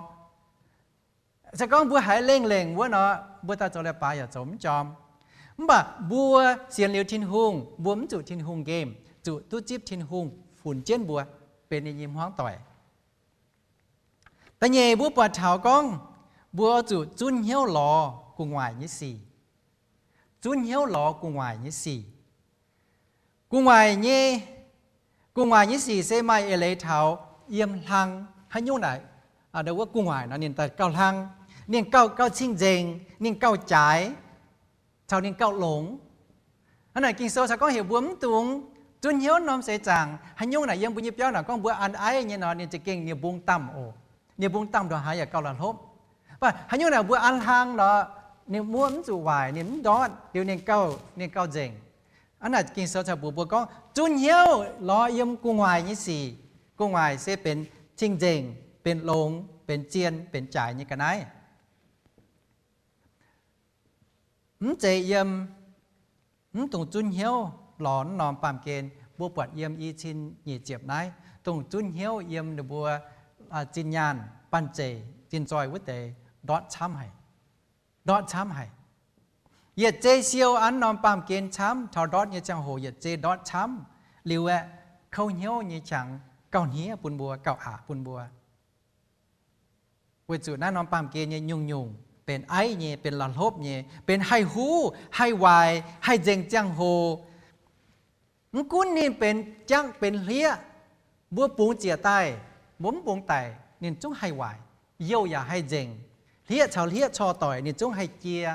Se gorngv mbuo haiz lengh lengc wuov nor, mbuo daaih zoux leiz-baaix yaac zoux mv jorm. Mv baac mbuo sienx liuz Tin-Hungh, mbuo mv zuqc Tin-Hungh nqemh, zuqc duqv zipv Tin-Hungh funx jienv mbuo benx ninh nyei hmuangv doic. Da'nyeic mbuo buatc taux gorngv, mbuo zuqc zunv hnyouv lorz gu'nguaaic nyei sic. Zunv hnyouv lorz gu'nguaaic nyei sic. Gu'nguaaic nyei, gu'nguaaic nyei sic se maaih eix leiz taux yiem hlang haaix nyungc naaic, wuov gu'nguaaic nor ninh daaih gauh hlang, ninh gauh, gauh cing-nzengc, ninh gauh jaaix, caux ninh gauh longx. Hnangv naaic Ging-Sou caux gorngv heuc mbuo mv dungx zunv hnyouv norm seix zaangc haaix nyungc naaic yiem mbuo nyei biauv naaic gorngv mbuo an aiv nyei nor, ninh za'gengh ninh mbung damh oc. Ninh mbung damh ndongc haaix yaac gauh la'hlopv. Mv baac haaix nyungc naaic mbuo an hlang nor, ninh muoqv mv zuqc waaic, ninh mv ndortv, liuz ninh gauh, ninh gauh nzengc. Hnangv naaic Ging-Sou caux mbuox mbuo gorngv zunv hnyouv lorz yiem gu'nguaaic nyei sic. Gu'nguaaic se benx cing-nzengc, benx longx, benx zien, benx jaaix nyei ga'naaiv. Mv zeiz yiem, mv dungx zunv hnyouv lorz naaiv norm baamh gen. Mbuo buatc yiem i cin nyic ziepc naaiv, dongh zunv hnyouv yiem ninh mbuo zinh nyaanh banh zeic zinh zoih wuov deix ndortv camv haic. Ndortv camv haic. Yietc zei siou an norm baamh gen camv, taux ndortv nyei ziangh hoc yietc zei ndortv camv. Liuz aeqv, kouv hnyouv nyei qangx gauh hniev bun mbuo, gauh aqc bun mbuo. Weic zuqc naaiv norm baamh gen nyei nyungc-nyungc benx aiv nyei, benx la'hlopv nyei, benx haih huv, haih waaic, haih nzengc ziangh hoc. Mv gunv ninh benx jangv benx hlieqv, mbuo bungx ziec daaih, mbuo mv bungx daic, ninh zungv haih waaic, youh yaac haih nzengc. Hlieqv caux hlieqv corc doic, ninh zungv haih jie.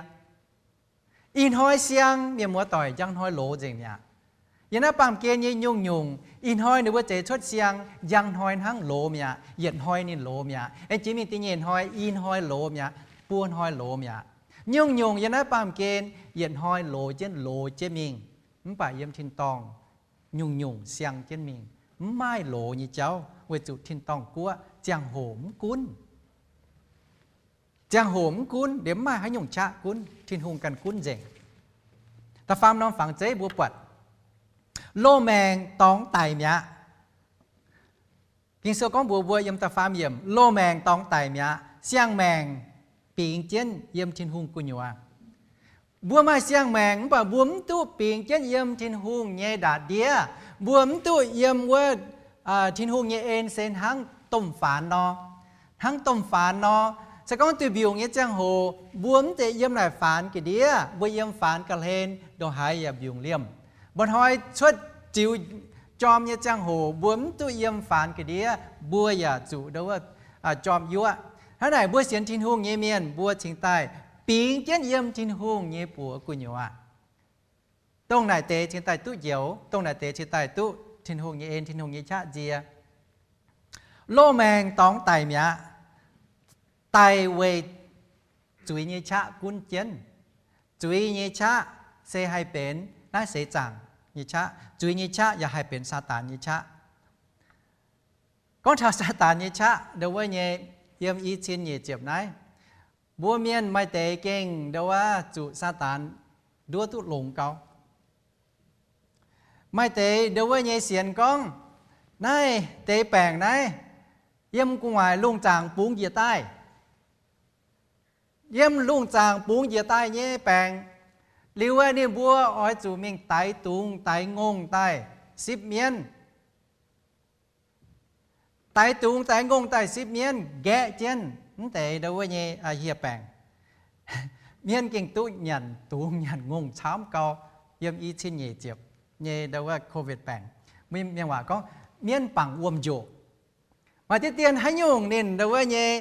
Ih hnoi siang, mienh muoz doic, njang hnoi loz nzengc mi'aqv. Yiem naaiv baamh gen nyei nyungc-nyungc, ih hnoi ninh mbuo zeix cuotv siang, njang hnoi hnangv loz mi'aqv, yietc hnoi ninh loz mi'aqv. Aengx jiex mingh da'nyeic hnoi, i hnoi loz mi'aqv, buo hnoi loz mi'aqv. Nyungc-nyungc yiem naaiv baamh gen, yietc hnoi loz jienv, loz jienv mingh. Mv baac yiem tin-dorngh, nyungc-nyungc siang jienv mingh, mv maaih loz nyei jauv, weic zuqc tin-dorngh guoqv ziangh hoc mv gunv. Ziangh hoc mv gunv, liemh mv maaih haaix nyungc qaqv gunv, Tin-Hungh ganh gunv nzengc. Da'faam norm fangx zeiv mbuo buatc, loz maengc dorngx daic mi'aqv. Ging-Sou gorngv mbuox mbuo yiem da'faam yiemc, loz maengc dorngx daic mi'aqv, siang-maengc bingx jienv yiem Tin-Hungh gu'nyuoz. Mbuo maaih siang-maengc mv baac mbuo mv duqv bingx jienv yiem Tin-Hungh nyei ndaatv ndiev. Mbuo mv duqv yiem wuov Tin-Hungh nyei en se hnangv domh faanx nor. hnangv domh faanx nor. Se gorngv duih mbiungc nyei ziangh hoc mbuo mv zeiz yiem naaic faanx ga'ndiev, mbuo yiem faanx ga'hlen, ndongc haaix yaac mbiungc liemh. Mba'hnoi cuotv ziux jorm nyei ziangh hoc mbuo mv duqv yiem faanx ga'ndiev, mbuo yaac zuqc ndongc wuov jorm yuoqv. Hnangv naaic mbuo sienx Tin-Hungh nyei mienh mbuo cingx daaih bingx jienv yiem Tin-Hungh nyei buoz gu'nyuoz aqv. Dongh naaic deix cingx daaih duqv njoux, dongh naaic deix cingx daaih duqv Tin-Hungh nyei en, Tin-Hungh nyei qaqv nzie. Loz-maengc dorngx daic mi'aqv. Daic weic zuiz nyei qaqv gunv jienv. Zuiz nyei qaqv se haih benx naaiv seix zaangc nyei qaqv. Zuiz nyei qaqv yaac haih benx Saadaan nyei qaqv. Gorngv taux Saadaan nyei qaqv ndongc wuov nyei, yiem i cin nyic ziepc naaiv, mbuo mienh maaih deix gengh ndongc wuov zuqc Saadaan nduov duqv longx gau. Maaih deix ndongc wuov nyei sienx gorngv, naaiv deix baengc naaiv yiem gu'nguaaic lungh zaangc bungx njiec daaih. Yiem lungh zaangc bungx njiec daaih nyei baengc, liuz aeqv, ninh mbuo oix zuqc mingh daix dungz daix ngongh daaih sipv mienv. Daix dungz daix ngongh daaih sipv mienv, nqaeqv jienv mv deix ndongc wuov nyei hieh baengc. Mienv gengh duqv nyanc dungz nyanc ngongh camv gau. Yiem i cin nyic ziepc nyei ndongc wuov COVID baengc, mienh waac gorngv mienv bangc wuom-njoqc. Maaih diqv dien haaix nyungc ninh ndongc wuov nyei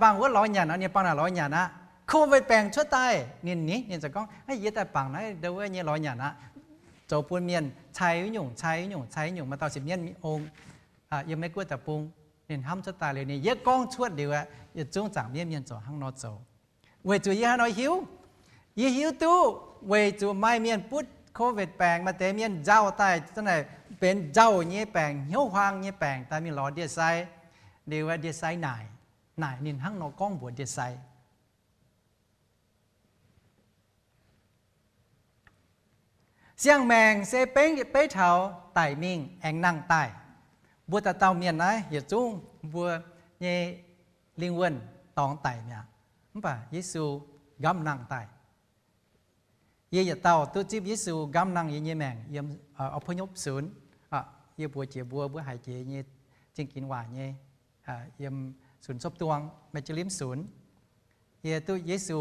bangc wuov lorz nyanc, ninh bangc naaic lorz nyanc aqv. COVID baengc cuotv daaih ninh, ninh ziouc gorngv, yie daaih bangc naaiv ndongc wuov nyei lorz nyanc aqv. Zoux bun mienh cai wuov nyungc, cai wuov nyungc, cai wuov nyungc, maaih dauh sipv mienv ong yiem Meiv Guoqv deic-bung, ninh hnamv cuotv daaih liuz ninh yietv gorngv cuotv liuz aqv, yietc zungv zaangc mienv mienh ziouc hnangv nor zoux. Weic zuqc yie hnangv nor hiuv, yie hiuv duqv weic zuqc maaih mienh butv COVID baengc, maaih deix mienh nzauh daaih, za'naaic benx nzauh nyei baengc, hnyouv huaang nyei baengc daaih mingh lorz ndie-sai. Liuz ndie-sai naaic, naaic ninh hnangv nor gorngv mbuox ndie-sai. Siang-maengc se beiv taux daic mingh aengx nangh daaih. Mbuo dauh dauh mienh naaiv yietc zungv mbuo nyei lingh wuonh dorngx daic mi'aqv. Mv baac Yesu nqamv nangh daaih. Yie yietc dauh duqv zipv Yesu nqamv nangh yie nyei maengc yiem Old Pohnpei sunx. Yie mbuox jiex mbuo, mbuo haiz jiex nyei zingh ginx waac nyei, yiem sunx copv duang, Magazine sunx. Yie duqv Yesu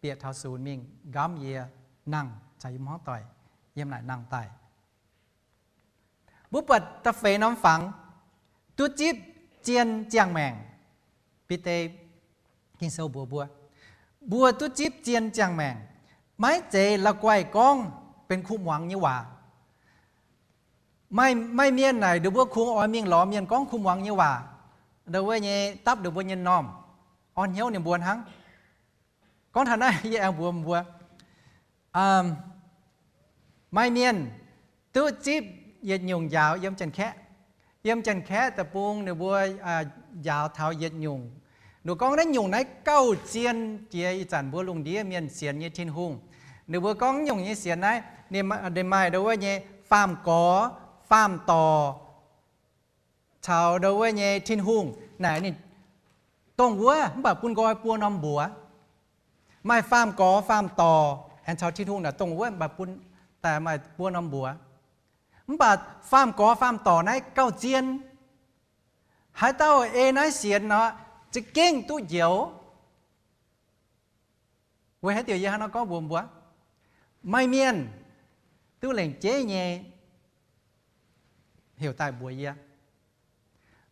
bieqc taux sunx mingh nqamv yie nangh caux yie hmuangv doic yiem naaic nangh daaih. Mbuo buatc da'feix norm fangx, duqv zipv zien ziangh maengc. Bide, Ging-Sou mbuox mbuo, mbuo duqv zipv zien ziangh maengc, maiv zeiz la'guaih gorngv benx kuv muangx nyei waac. Maaih, maaih mienh naaic ninh mbuo kungx oix mingh lorz mienh gorngv kuv muangx nyei waac, ndongc wuov nyei dapv ninh mbuo nyei m'normh, orn hnyouv ninh mbuo hnangv. Gorngv taux naaiv yie aengx mbuox mbuo, maaih mienh duqv zipv yietc nyungc njaaux yiem Janx-Kaeqv. Yiem Janx-Kaeqv deic-bung ninh mbuo njaaux taux yietc nyungc. Ninh gorngv naaiv nyungc naaiv gauh zien jiex ih zanc mbuo lungh ndiev mienh sienx nyei Tin-Hungh. Ninh mbuo gorngv nyungc nyei sienx naaiv, ninh maaih ndongc wuov nyei faam-gorx, faam-dorc, caux ndongc wuov nyei Tin-Hungh. Naaic ninh dongh wuov mv baac bun nqoi buo norm mbuox. Maaih faam-gorx faam-dorc aengx caux Tin-Hungh naaic dongh wuov mv baac bun daaih maaih buo norm mbuox. Mv baac faam-gorx faam-dorc naaiv gauh zien. Haaix dauh ei naaiv sienx nor, za'gengh duqv njoux. Weic haaix diuc yie hnangv nor gorngv mbuox mbuo? Maaih mienh duqv lengc jeiv nyei heuc daaih mbuox yie.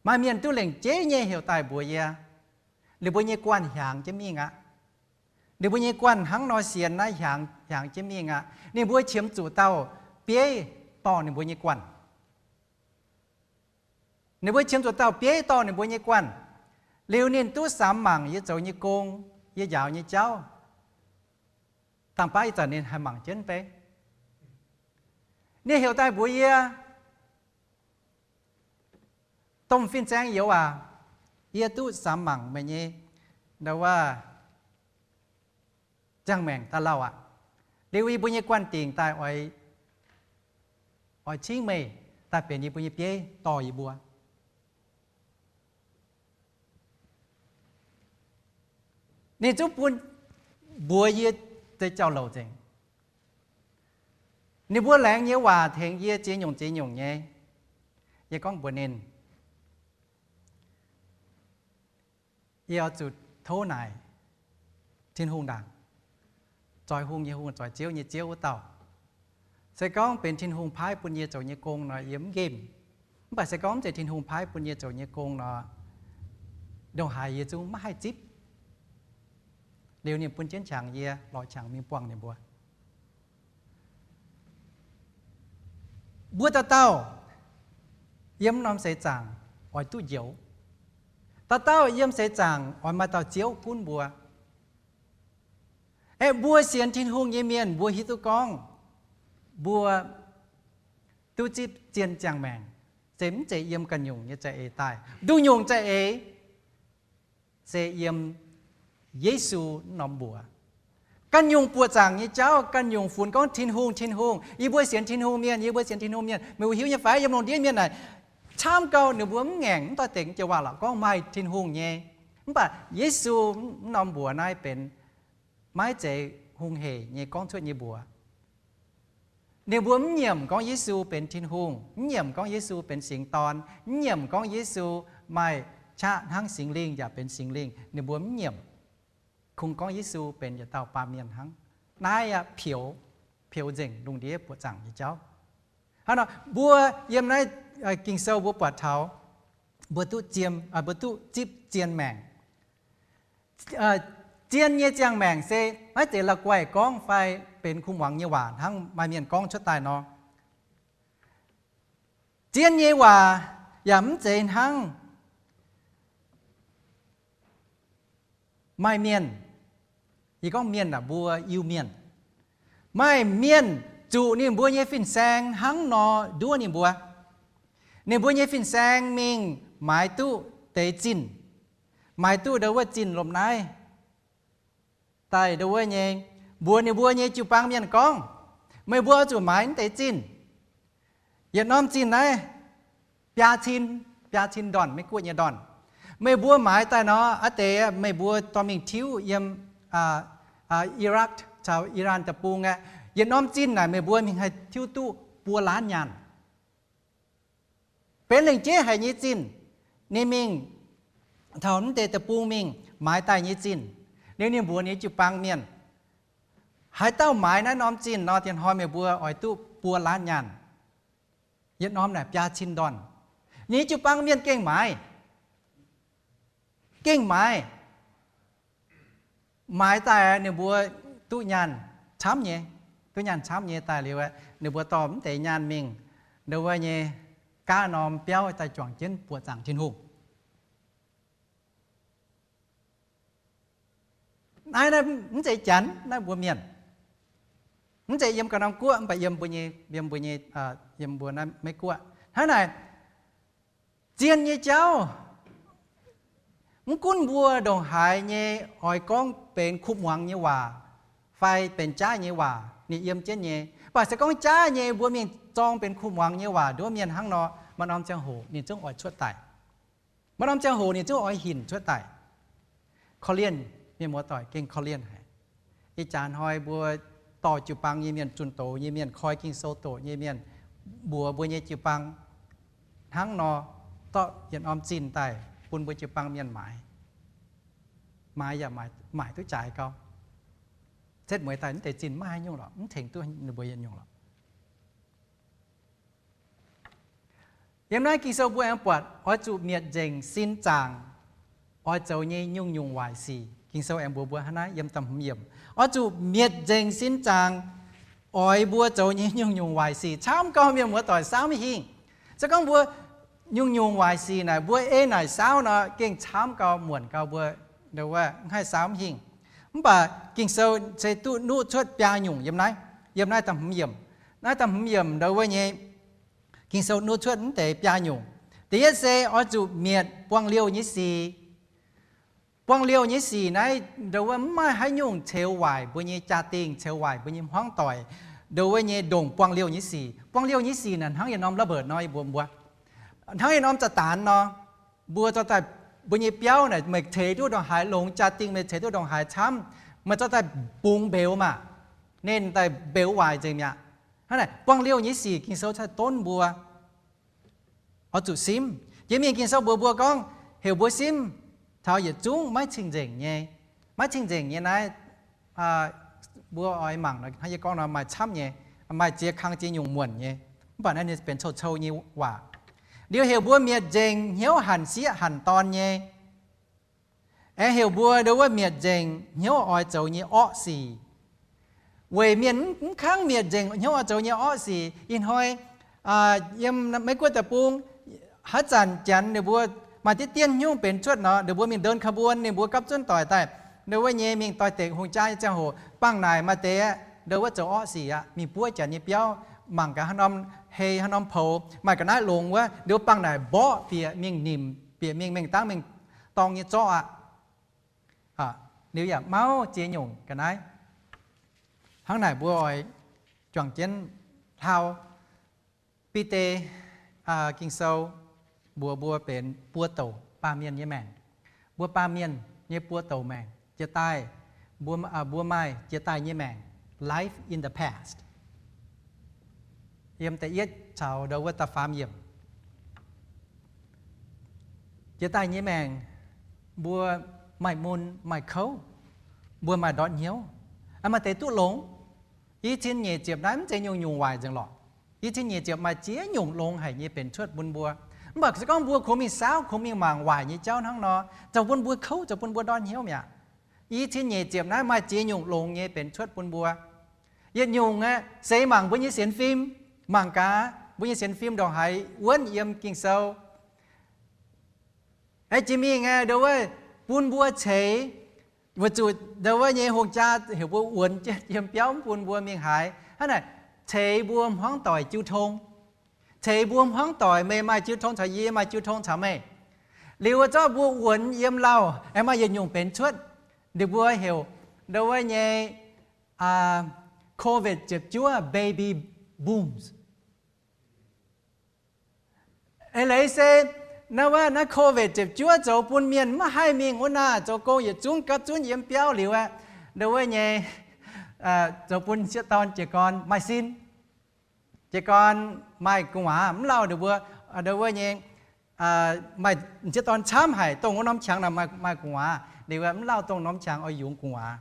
Maaih mienh duqv lengc jeiv nyei heuc daaih mbuox yie. Ninh mbuo nyei guanh hiaangx jienv mingh aqv. Ninh mbuo nyei guanh hnangv nor sienx naaiv hiaangx, hiaangx jienv mingh aqv. Ninh mbuo qiemx zuqc dauh bieiv dorh ninh mbuo nyei guanh. Ninh mbuo qiemx zuqc dauh bieiv dorh ninh mbuo nyei guanh. Liuz ninh duqv samx mangc yie zoux nyei gong, yie njaaux nyei jauv. Dangh baav ih zanc ninh haih mangc jienv beiv. Ninh heuc daaih mbuox yie, Domh fin-saeng youz aac, yie duqv samx mangc meih nyei, ndau wuov, ziangh maengc daaih lauh aqv. Liuz yie mbuo nyei guanh dingc daaih oix, oix cingv meih daaih benx yie mbuo nyei bieiv dorh yie mbuo. Ninh zungv bun mbuox yie deix jauv-louc nzengc. Ninh mbuo laengz nyei waac tengx yie ziex nyungc ziex nyungc nyei. Yie gorngv mbuox ninh, Yie oix zuqc tov naaic Tin-Hungh ndaangc, zoix hungh nyei Hungh, zoix ziouv nyei Ziouv wuov dauh. Se gorngv benx Tin-Hungh paaiv bun yie zoux nyei gong nor, yie mv nqemh. Mv baac se gorngv mv zeiz Tin-Hungh paaiv bun yie zoux nyei gong nor, ndongc haaix yie zungv maiv haih zipv. Liuz ninh bun jienv qangx yie, lorz qangx mingh buangh ninh mbuo. Mbuo dauh dauh yiem norm seix zaangc oix duqv njoux. Dauh dauh yiem seix zaangc oix maaih dauh Ziouv gunv mbuo. Aeqv, mbuo sienx Tin-Hungh nyei mienh mbuo hiuv duqv gorngv mbuo duqv zipv zien ziangh maengc, se mv zeiz yiem ganh nyungc nyei za'eix daaih. Nduqc nyungc za'eix se yiem Yesu norm mbuox. Ganh nyungc buoqc zaangc nyei jauv, ganh nyungc funx gorngv Tin-Hungh, Tin-Hungh, yie mbuo sienx Tin-Hungh mienh, yie mbuo sienx Tin-Hungh mienh. Meih mbuo hiuv nyei fai, yiem lungh ndiev mienh naaic camv gau, ninh mbuo mv ngaengc, mv doix dengc jiex waac-lauc gorngv maaih Tin-Hungh nyei. Mv baac Yesu mv norm mbuox naaiv benx maiv zeiz hungh heic nyei gorngv cuotv nyei mbuox. Ninh mbuo mv nyiemc gorngv Yesu benx Tin-Hungh, mv nyiemc gorngv Yesu benx Singx Dorn, mv nyiemc gorngv Yesu maaih qaqv hnangv Singx Lingh yaac benx Singx Lingh. Ninh mbuo mv nyiemc. Kungx gorngv Yesu benx yietc dauh baamh mienh hnangv. Naaiv aqv, peux, peux nzengc lungh ndiev buoqc zaangc nyei jauv. Hnangv nor, mbuo yiem naaiv Ging-Sou mbuo buatc taux mbuo duqv ziem, mbuo duqv zipv zien maengc. Zien nyei ziangh maengc se maiv zeiz la'guaih gorngv fai benx kuv muangx nyei waac hnangv maaih mienh gorngv cuotv daaih nor. Zien nyei waac yaac mv zeiz hnangv maaih mienh, yie gorngv mienh aah, mbuo Iu-Mienh, maaih mienh zuqc ninh mbuo nyei fin-saeng hnangv nor nduov ninh mbuo. Ninh mbuo nyei fin-saeng mingh maaiz duqv deix zinh, maaiz duqv ndo wuov zinh lomh naaiv daaih ndo wuov nyei, mbuox ninh mbuo nyei jiu-baang mienh gorngv, meih mbuo oix zuqc maaiz naaiv deix zinh. Yietc norm zinh naaiv biaa cin, biaa cin ndorn, Meiv-Guoqv nyei ndorn. Meih mbuo maaiz daaih nor, a'deix meih mbuo dorh mingh tiuv yiem Iraq caux Iran deic-bung aqv. Yietc norm zinh naaic meih mbuo mingh haih tiuv duqv buo laanv nyaanh. Benx lengc jeiv haic nyei zinh. Ninh mingh taux mv deix deic-bung mingh maaiz daaih nyei zinh. Ninh, ninh mbuox ninh jiu-baang mienh, haaix dauh maaiz naaiv norm zinh nor, diex hnoi meih mbuo oix duqv buo laanv nyaanh. Yietc norm naaic biaa cin ndorn. Ninh jiu-baang mienh gengh maaiz, gengh maaiz. Maaiz daaih ninh mbuo duqv nyaanh camv nyei, duqv nyaanh camv nyei daaih liuz, ninh mbuo dorh mv deix nyaanh mingh ndo wuov nyei gaav norm biauv daaih juangc jienv buoqc zaangc Tin-Hungh. Naaiv, naaiv mv zeiz Janx, naaiv mbuo Mienh. Mv zeiz yiem ganh norm guoqv, mv baac yiem mbuo nyei, yiem mbuo nyei, yiem mbuo naaiv Meiv-Guoqv. Hnangv naaic, zien nyei jauv, mv gunv mbuo ndongc haaix nyei oix gorngv benx kuv muangx nyei waac fai benx jaav nyei waac, ninh yiem jienv nyei. Mv baac se gorngv jaav nyei mbuo mingh zorng benx kuv muangx nyei waac nduov mienh hnangv nor, maaih norm ziangh hoc ninh zungv oix cuotv daaih. Maaih norm ziangh hoc ninh zungv oix hinc cuotv daaih. Korv-lienh, mienh muoz-doic, gengh korv-lienh haic. Ih jaax hnoi mbuo dorh jiu-baang nyei mienh, zunh doz nyei mienh, koi Ging-Sou doqc nyei mienh, mbuox mbuo nyei jiu-baang hnangv nor, dorh yietc norm zinh daaih bun mbuo jiu-baang mienh maaiz. Maaiz yaac maaic duqv jaaix gau. Setv mueiz daaih mv deix zinh maiv haaix nyungc lorqc, mv tengx duqv ninh mbuo yietc nyungc lorqc. Yiem naaiv Ging-Sou mbuo aengx buatc oix zuqc mietc nzengc sin zaangc oix zoux nyei nyungc-nyungc waaic sic. Ging-Sou aengx mbuox mbuo hnangv naaiv yiem da'hmz yiemc, oix zuqc mietc nzengc sin zaangc oix mbuo zoux nyei nyungc-nyungc waaic sic. Camv gau, mienh muoz-doic, samv hingh. Se gorngv mbuo nyungc-nyungc waaic sic naaic, mbuo ei naaic saauv nor, gengh camv gau, muonc gau, mbuo ndo wuov mv haih samv hingh. Mv baac Ging-Sou se duqv nuqv cuotv biaa nyungc yiem naaiv, yiem naaiv da'hmz yiemc. Naaiv da'hmz yiemc ndo wuov nyei Ging-Sou nuqv cuotv mv deix biaa nyungc. Da'yietv se oix zuqc mietc buangh liouh nyei sic. Buangh liouh nyei sic naaiv ndo wuov mv maaih haaix nyungc ceux waaic mbuo nyei jaa-dingh, ceux waaic mbuo nyei hmuangv doic, ndo wuov nyei ndongc buangh liouh nyei sic. Buangh liouh nyei sic naaic hnangv yietc norm ระเบิด nor, yie mbuox mbuo, hnangv yietc norm Saadaan nor. Mbuo zorqv daaih, mbuo nyei biauv naaic meih ceix duqv ndongc haaix longx, jaa-dingh meih ceix duqv ndongc haaix camv, meih zorqv daaih bungx mbeux maah, ninh daaih mbeux waaic nzengc mi'aqv. Hnangv naaic buangh liouh nyei sic Ging-Sou cai donv mbuo oix zuqc simv. Jiex mingh Ging-Sou mbuox mbuo gorngv heuc mbuo simv taux yietc zungv maiv cing-nzengc nyei. Maiv cing-nzengc nyei naaiv, mbuo oix mangc nor, hnangv yie gorngv nor maaih camv nyei, maaih ziex kang ziex nyungc muonc nyei. Mv baac naaiv benx cou-cou nyei waac. Liuz heuc mbuo mietc nzengc hnyouv hanc sieqv hanc dorn nyei. Aengx heuc mbuo ndo wuov mietc nzengc hnyouv oix zoux nyei orqv sic. Weic mienh mv kangv mietc nzengc hnyouv oix zoux nyei orqv sic. Ih hnoi yiem Meiv Guoqv deic-bung, haaix zanc Janx ninh mbuo maaih diqv dien hnyouv benx cuotv nor, ninh mbuo mingh ndon ขบวน, ninh mbuo gapv zunv doic daaih, ndo wuov nyei mingh doix-dekc hungh jaa nyei ziangh hoc, bangh naaic maaih deix ndo wuov zoux orqv sic aqv, mingh buov Janx nyei biauv, mangc gaax haaix norm hei haaix norm poux, maaih ga'naaiv longx wuov, ndo bangh naaic mborqv bieqc mingh nimc, bieqc mingh mengh dangv mingh dorng nyei zorqv aqv. Liuz yaac mauv ziex nyungc ga'naaiv. Hnangv naaic mbuo oix juangc jienv hlauv. Bide Ging-Sou mbuox mbuo benx buo douc baamh mienh nyei maengc. Mbuo baamh mienh nyei buo douc maengc, jiex daaih, mbuo maaih jiex daaih nyei maengc, life in the past. Yiem da'yietv caux ndo wuov da'faam yiemc. Jiex daaih nyei maengc, mbuo maaih mun maaih kouv, mbuo maaih ndortv hnyouv. Maaih deix duqv longx. I cin nyeic ziepc naaiv mv zeiz nyungc-nyungc waaic nzengc lorqc. I cin nyeic ziepc maaih ziex nyungc longx haic nyei benx cuotv bun mbuo. Mv baac se gorngv mbuo kungx mingh saauv, kungx mingh mangc waaic nyei jauv hnangv nor, zoux bun mbuo kouv, zoux bun mbuo ndortv hnyouv mi'aqv. I cin nyeic ziepc naaiv maaih ziex nyungc longx nyei benx cuotv bun mbuo. Yietc nyungc aeqv, seix mangc mbuo nyei sienx fim, mangc gaax mbuo nyei sienx fim ndongc haaix wuonv yiem Ging-Sou. Aeqv, jiex mingh aeqv, ndo wuov bun mbuo ceix, weic zuqc ndo wuov nyei hungh jaa heuc mbuo wuonx jienv yiem biauv mv bun mbuo mingh haaix. Hnangv naaic, ceix mbuo hmuangv doic jiu tong. Ceix mbuo hmuangv doic, meih maaih jiu tong caux yie, maaih jiu tong caux meih. Liuz wuov zorqv mbuo wuonx yiem lauh, aengx maaih yietc nyungc benx cuotv. Ninh mbuo heuc ndo wuov nyei COVID ziepc juov baby booms. Eix leiz se naaiv wuov naaiv COVID ziepc juov zoux bun mienh maiv haih mingh wuov naaic zoux gong, yietc zungv gapv zunv yiem biauv liuz aeqv, ndo wuov nyei zoux bun sieqv dorn jiez gorn maaih sin. Jiez gorn maaih gu'nguaaz mv lauh ninh mbuo, ndo wuov nyei, maaih sieqv dorn camv haic, dongh wuov norm qangx naaic maaih gu'nguaaz liuz aeqv, mv lauh dongh norm qangx oix yungz gu'nguaaz.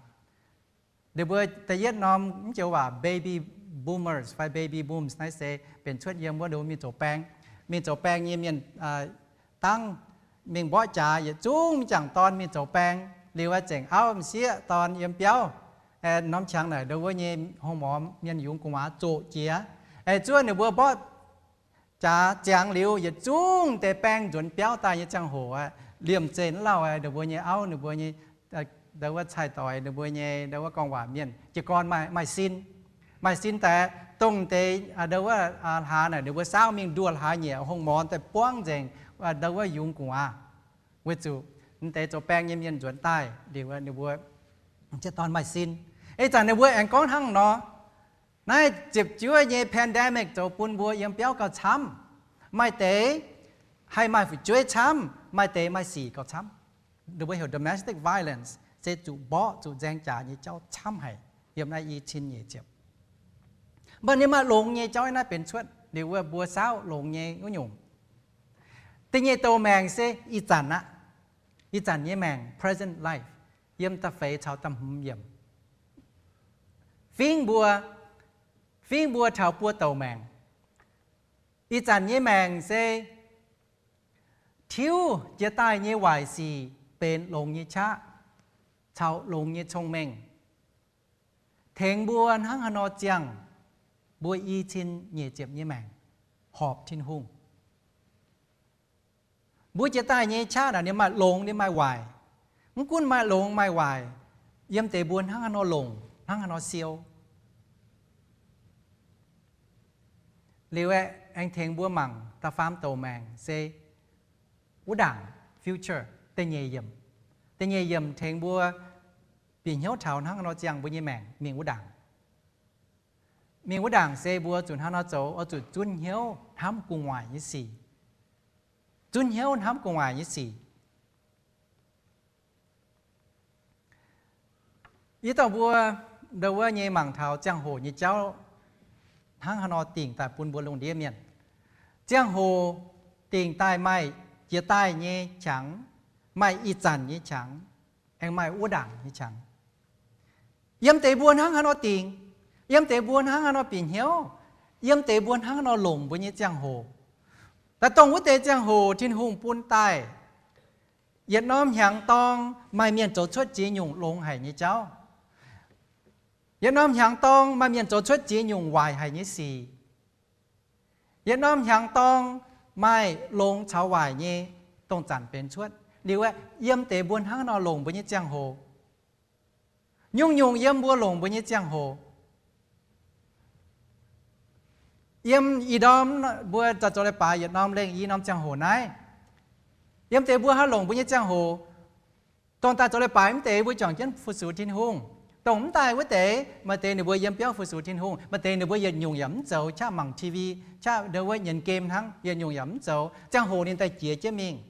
Ninh mbuo da'yietv norm mv joux waac baby boomers fai baby booms naaiv se benx cuotv yiem wuov ndo mingh zoux baeng. Mingh zoux baeng nyei mienh dangv mingh mborqv jaax, yietc zungv m'jangc dorn mingh zoux baeng liuz aeqv, zengc auv m'sieqv dorn yiem biauv. Norm qangx naaic ndo wuov nyei hungh morz mienh yungz gu'nguaaz zoqc jiex. Zuov ninh mbuo mborqv jaax ziangx liuz, yietc zungv deix baeng nzuonx biauv daaih nyei ziangh hoc aeqv, liemh zeih mv lauh aeqv, ninh mbuo nyei auv, ninh mbuo nyei, ndo wuov cai-doix, ninh mbuo nyei ndo wuov gorngv waac mienh jiez gorn maaih sin. Maaih sin daaih dongh deix ndo wuov hlaax naaic ninh mbuo saauv mingh nduoh hlaax nyieqc, hungh morz daaih buangv nzengc ndo wuov yungz gu'nguaaz. Weic zuqc m'deix zoux baeng nyei mienh nzuonx daaih liuz ninh mbuo m'sieqv dorn maaih sin. Ih zanc ninh mbuo aengx gorngv hnangv nor. Naaiv ziepc juov nyei pandemic zoux bun mbuo yiem biauv gauh camv. Maaih deix haih maaih fu'jueiv camv, maaih deix maaih sic gauh camv. Ninh mbuo heuc domestic violence, se zuqc mborqv zuqc nzaeng jaax nyei jauv camv haic yiem naaiv i cin nyeic ziepc. Mv baac ninh maaih longx nyei jauv naaiv benx cuotv liuz wuov mbuo saauv longx nyei wuov nyungc. Da'nyeic douc maengc se ih zanc aqv. Ih zanc nyei maengc, present life, yiem da'feix caux da'hmz yiemc. Fingv mbuo, fingv mbuo taux buo douc maengc. Ih zanc nyei maengc se tiuv jiex daaih nyei waaic sic benx longx nyei qaqv caux longx nyei cong-mengh, tengx mbuo hnangv haaix nor ziangh mbuo i cin nyeic ziepc nyei maengc horpc Tin-Hungh. Mbuo jiex daaih nyei qaqv naaic ninh maaih longx ninh maaih waaic. Mv gunv maaih longx maaih waaic, yiem deix mbuo hnangv haaix nor longc, hnangv haaix nor siou. Liuz aeqv, aengx tengx mbuo mangc da'faam douc maengc se wuov ndaangc, future, da'nyeic yiemc. Da'nyeic yiemc tengx mbuo bieqc hnyouv taux hnangv haaix nor ziangh mbuo nyei maengc mingh wuov ndaangc. Mingh wuov ndaangc se mbuo zuqc hnangv haaix nor zoux, oix zuqc zunv hnyouv hnamv gu'nguaaic nyei sic. Zunv hnyouv hnamv gu'nguaaic nyei sic. Yie dorh mbuo ndo wuov nyei mangc taux ziangh hoc nyei jauv hnangv haaix nor dingc daaih bun mbuo lungh ndiev mienh. Ziangh hoc dingc daaih maaih jiex daaih nyei qangx, maaih ih zanc nyei qangx, aengx maaih wuov ndaangc nyei qangx. Yiem deix mbuo hnangv haaix nor dingc, yiem deix mbuo hnangv haaix nor bieqc hnyouv, yiem deix mbuo hnangv haaix nor longc mbuo nyei ziangh hoc. Daaih dongh wuov deix ziangh hoc Tin-Hungh bun daaih, yietc norm hnyangx dorng maaih mienh zoux cuotv ziex nyungc longx haic nyei jauv. Yietc norm hnyangx dorng maaih mienh zoux cuotv ziex nyungc waaic haic nyei sic. Yietc norm hnyangx dorng maaih longx caux waaic nyei dongh zanc benx cuotv. Liuz aeqv, yiem deix mbuo hnangv nor longc mbuo nyei ziangh hoc. Nyungc-nyungc yiem mbuo longc mbuo nyei ziangh hoc. Yiem ih ndorm mbuo zoux leiz-baaix yietc norm lengh i norm ziangh hoc naaiv, yiem deix mbuo haaix longc mbuo nyei ziangh hoc. Dongh daaih zoux leiz-baaix mv deix mbuo juangc jienv fu-sux Tin-Hungh. Dongh mv daaih wuov deix, maaih deix ninh mbuo yiem biauv fu-sux Tin-Hungh, maaih deix ninh mbuo yietc nyungc yaac mv zoux, qaqv mangc T V, qaqv ndau wuov nyienx game hnangv, yietc nyungc yaac mv zoux. Ziangh hoc ninh daaih jiex jienv mingh.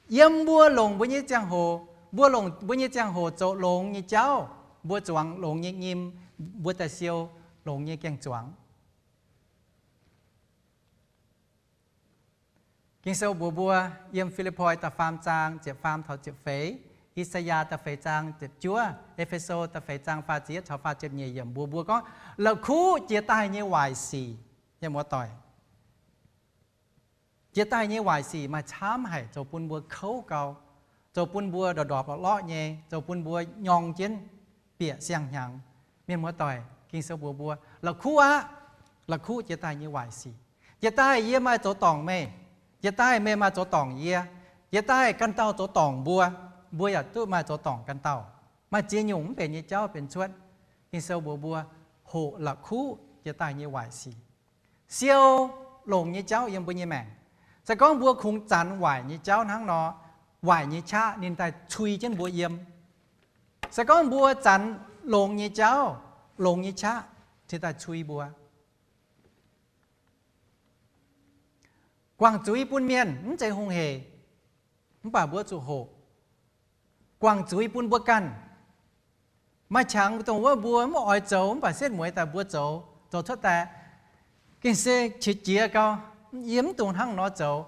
Yiem mbuo longc mbuo nyei ziangh hoc, mbuo longc mbuo nyei ziangh hoc zoux longx nyei jauv, mbuo zuangx longx nyei nyim, mbuo daaih siou longx nyei gaeng-zuangx. Ging-Sou mbuox mbuo yiem Fi^lipv^poi da'faam zaang ziepc faam taux ziepc feix, I^saa^yaa da'feix zaang ziepc juov, E^fe^so da'feix zaang faah ziepc yietv caux faah ziepc nyeic yiemc mbuox mbuo gorngv, la'kuqv jiex daaih nyei waaic sic, muoz-doic, jiex daaih nyei waaic sic maaih camv haic, zoux bun mbuo kouv gau, zoux bun mbuo ndorpc-ndorpc lorqc-lorqc nyei, zoux bun mbuo nyorng jienv bieqc siang-hnyangx. Mienh muoz-doic, Ging-Sou mbuox mbuo, la'kuqv aqv. La'kuqv jiex daaih nyei waaic sic. Jiex daaih yie maaih zoux dorngc meih. Jiex daaih meih maaih zoux dorngc yie. Jiex daaih ganh dauh zoux dorngc mbuo, mbuo yaac duqv maaih zoux dorngc ganh dauh. Maaih ziex nyungc mv benx nyei jauv benx cuotv. Ging-Sou mbuox mbuo, hoqc la'kuqv jiex daaih nyei waaic sic, siou longx nyei jauv yiem mbuo nyei maengc. Se gorngv mbuo kungx zanx waaic nyei jauv hnangv nor, waaic nyei qaqv ninh daaih cui jienv mbuo yiem. Se gorngv mbuo zanx longx nyei jauv, longx nyei qaqv cingx daaih cui mbuo. Guangc zuiz bun mienh mv zeiz hungh hec, mv baac mbuo zuqc hoqc. Guangc zuiz bun mbuo ganh. Maaih qangx dongh wuov mbuo mv oix zoux mv baac setv mueiz daaih mbuo zoux, zoux cuotv daaih, gengh se qiex jiez gau. Yie mv dungx hnangv nor zoux,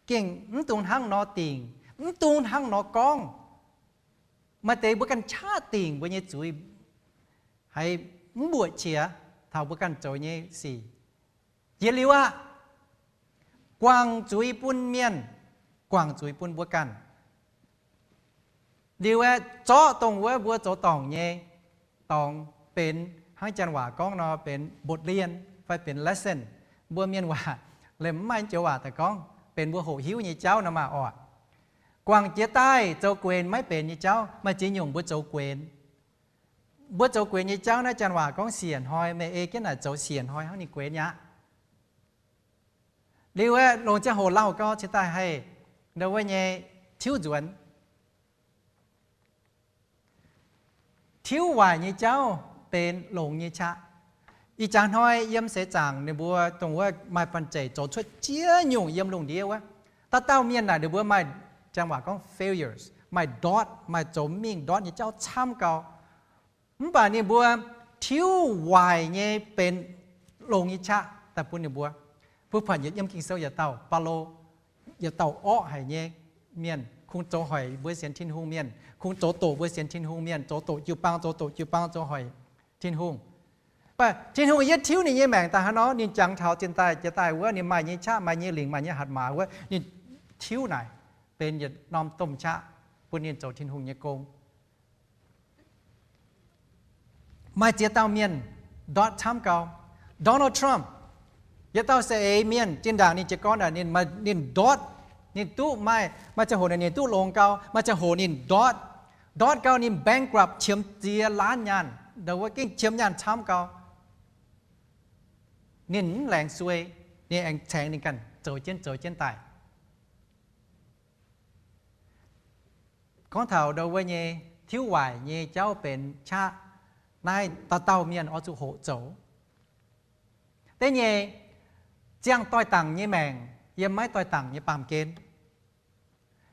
gengh mv dungx hnangv nor dingc, mv dungx hnangv nor gorngv. Maaih deix mbuo ganh qaqv dingc mbuo nyei zuiz, haiz mv mbuoqc qiex taux mbuo ganh zoux nyei sic. Jiex liuz aqv, guangc zuiz bun mienh, guangc zuiz bun mbuo ganh. Liuz aeqv, zorqv dongh wuov mbuo zoux dorngc nyei dorngx benx hnangv janx waac gorngv nor benx บทเรียน fai benx lesson. Mbuo mienh waac, mv maaih joux waac daaih gorngv, benx mbuo hoqc hiuv nyei jauv nor maah orqc. Guangc jiex daaih zoux guenx maiv benx nyei jauv, maaih ziex nyungc mbuo zoux guenx. Mbuo zoux guenx nyei jauv naaiv janx waac gorngv siec hnoi, meih ei jienv naaic zoux siec hnoi hnangv ninh guenx aqv. Liuz aeqv, longc ziangh hoc lauh gau cingx daaih haih ndo wuov nyei tiuv nzuonx. Tiuv waaic nyei jauv benx longx nyei qaqv. Ih jaax hnoi yiem seix zaangc ninh mbuo dongh wuov maaih banh zeic zoux cuotv ziex nyungc yiem lungh ndiev wuov. Dauh dauh mienh naaic ninh mbuo maaih, janx waac gorngv failures, maaih ndortv, maaih zoux mingh ndortv nyei jauv camv gau. Mv baac ninh mbuo tiuv waaic nyei benx longx nyei qaqv daaih bun ninh mbuo. Mbuo buatc yietc yiem Ging-Sou yietc dauh Baulo, yietc dauh orqv haic nyei mienh, kungx zoux hoic mbuo sienx Tin-Hungh mienh, kungx zoux doqc mbuo sienx Tin-Hungh mienh, zoux doqc jiu-baang, zoux doqc jiu-baang, zoux hoic Tin-Hungh. Mv baac Tin-Hungh yie tiuv ninh nyei maengc daaih hnangv nor, ninh jangx taux zinh daaih jiex daaih wuov, ninh maaih nyei qaqv, maaih nyei lingc, maaih nyei hatc maaz wuov, ninh tiuv naaic benx yietc norm domh qaqv bun ninh zoux Tin-Hungh nyei gong. Maaih ziex dauh mienh ndortv camv gau. Donald Trump, yietc dauh saeng-eix mienh, zinh ndaangc ninh jiez gorn naaic, ninh, ninh ndortv, ninh duqv maaih, maaih ziangh hoc ninh duqv longx gau, maaih ziangh hoc ninh ndortv. Ndortv gau ninh bankrupt, qiemx ziex laanv nyaanh, ndau wuov gengh qiemx nyaanh camv gau. Ninh mv laengz suei, ninh aengx caengx ninh ganh zoux jienv zoux jienv daaih. Gorngv taux ndau wuov nyei tiuv waaic nyei jauv benx qaqv, naaiv dauh dauh mienh oix zuqc hoqc zoux. Da'nyeic, ziangh doix-dangc nyei maengc yiem maiv doix-dangc nyei baamh gen.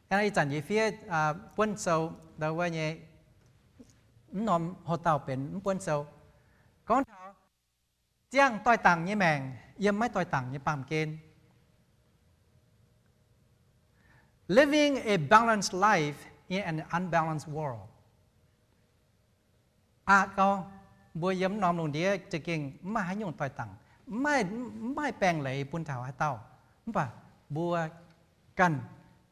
Ih zanc yie fiev buonv sou ndau wuov nyei, mv norm hoc dauh benx mv buonv sou. Gorngv taux ziangh doix-dangc nyei maengc yiem maiv doix-dangc nyei baamh gen. living a balanced life in an unbalanced world. Aqc gau, mbuo yiem norm lungh ndiev za'gengh mv maaih haaix nyungc doix-dangc, mv maaih baengh leiz bun taux haaix dauh. Mv baac mbuo ganh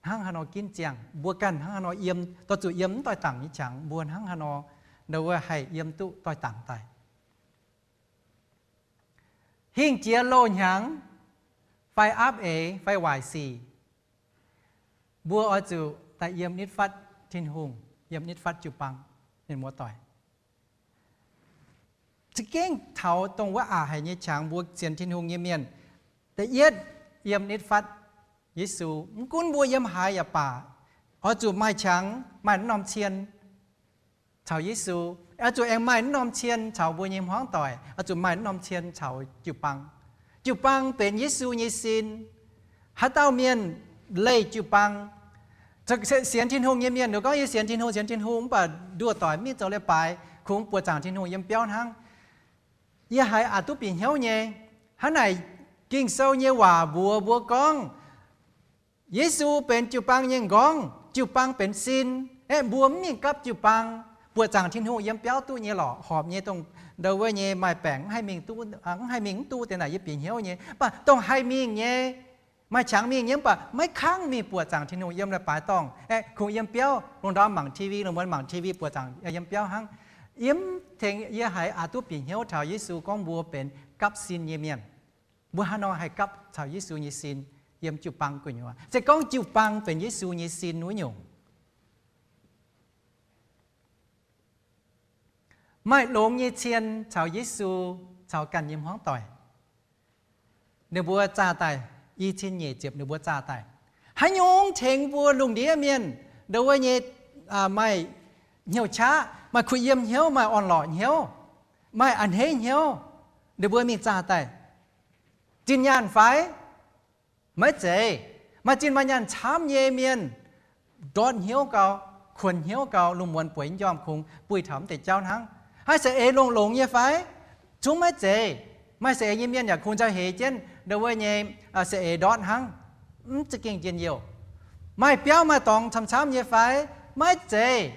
hnangv haaix nor ginv ziangh, mbuo ganh hnangv haaix nor yiem, dorh zuqc yiem mv doix-dangc nyei qangx, mbuo hnangv haaix nor nduov haih yiem duqv doix-dangc daaih. Hingh jiex loz-hnyangx fai aapv eix fai waaic sic, mbuo oix zuqc daaih yiem nitv fatv Tin-Hungh, yiem nitv fatv jiu-baang, mienh muoz-doic. Za'gengh taux dongh wuov aqc haic nyei qangx mbuo sienx Tin-Hungh nyei mienh, da'yietv yiem nitv fatv Yesu. Mv gunv mbuo yiem haaix yaac baac, oix zuqc maaih qangx, maaih norm cien caux Yesu. Oix zuqc aengx maaih norm cien caux mbuo nyei hmuangv doic, oix zuqc maaih norm cien caux jiu-baang. Jiu-baang benx Yesu nyei sin. Haaix dauh mienh leih jiu-baang, sienx Tin-Hungh nyei mienh, ninh gorngv, yie sienx Tin-Hungh, sienx Tin-Hungh, mv baac nduov doic mingh zoux leiz-baaix, kungx buoqc zaangc Tin-Hungh yiem biauv hnangv. Yie haiz aqc duqv bieqc hnyouv nyei. Hnangv naaic, Ging-Sou nyei waac mbuox mbuo gorngv, Yesu benx jiu-baang nyei m'nqorngv, jiu-baang benx sin. Aeqv, mbuo mv mingh gapv jiu-baang, buoqc zaangc Tin-Hungh yiem biauv duqv nyei lorqc. Horpc nyei dongh nduov wuov nyei maaih baengc mv haih mingh duqv, mv haih mingh mv duqv deix naaic yie bieqc hnyouv nyei. Mv baac dongh haih mingh nyei, maaih qangx mingh nyei, mv baac maiv kangv mingh buoqc zaangc Tin-Hungh yiem leiz-baaix dorngh. Aeqv, kungx yiem biauv, lungh ndorm mangc T V, lungh muonz mangc T V buoqc zaangc yiem biauv hnangv. Yiem tengx yie haiz aqc duqv bieqc hnyouv taux Yesu gorngv mbuo benx gapv sin nyei mienh. Mbuo haaix nor haih gapv caux Yesu nyei sin yiem jiu-baang gu'nyuoz? Se gorngv jiu-baang benx Yesu nyei sin wuov nyungc, maaih longx nyei cien caux Yesu, caux ganh nyei hmuangv doic, ninh mbuo zaah daaih, i cin nyeic ziepc ninh mbuo zaah daaih. Haaix nyungc tengx mbuo lungh ndiev mienh nduov wuov nyei maaih hnyouv qaqv, maaih kuh yiem hnyouv, maaih orn-lorqc hnyouv, maaih a'hneiv hnyouv, ninh mbuo mingh zaah daaih. Zinh nyaanh fai? Maiv zeiz. Maaih zinh maaih nyaanh camv nyei mienh ndortv hnyouv gau, kuonx hnyouv gau, lungh muonz bueix njormh kungx buih taux mv deix jauv hnangv. Haaix, saeng-eix longx-longx nyei fai? Zungv maiv zeiz. Maaih saeng-eix nyei mienh yaac kungx nzauh heix jienv nduov wuov nyei saeng-eix ndortv hnangv, mv za'gengh njien-youh. Maaih biauv maaih dorngx camv-camv nyei fai? Maiv zeiz.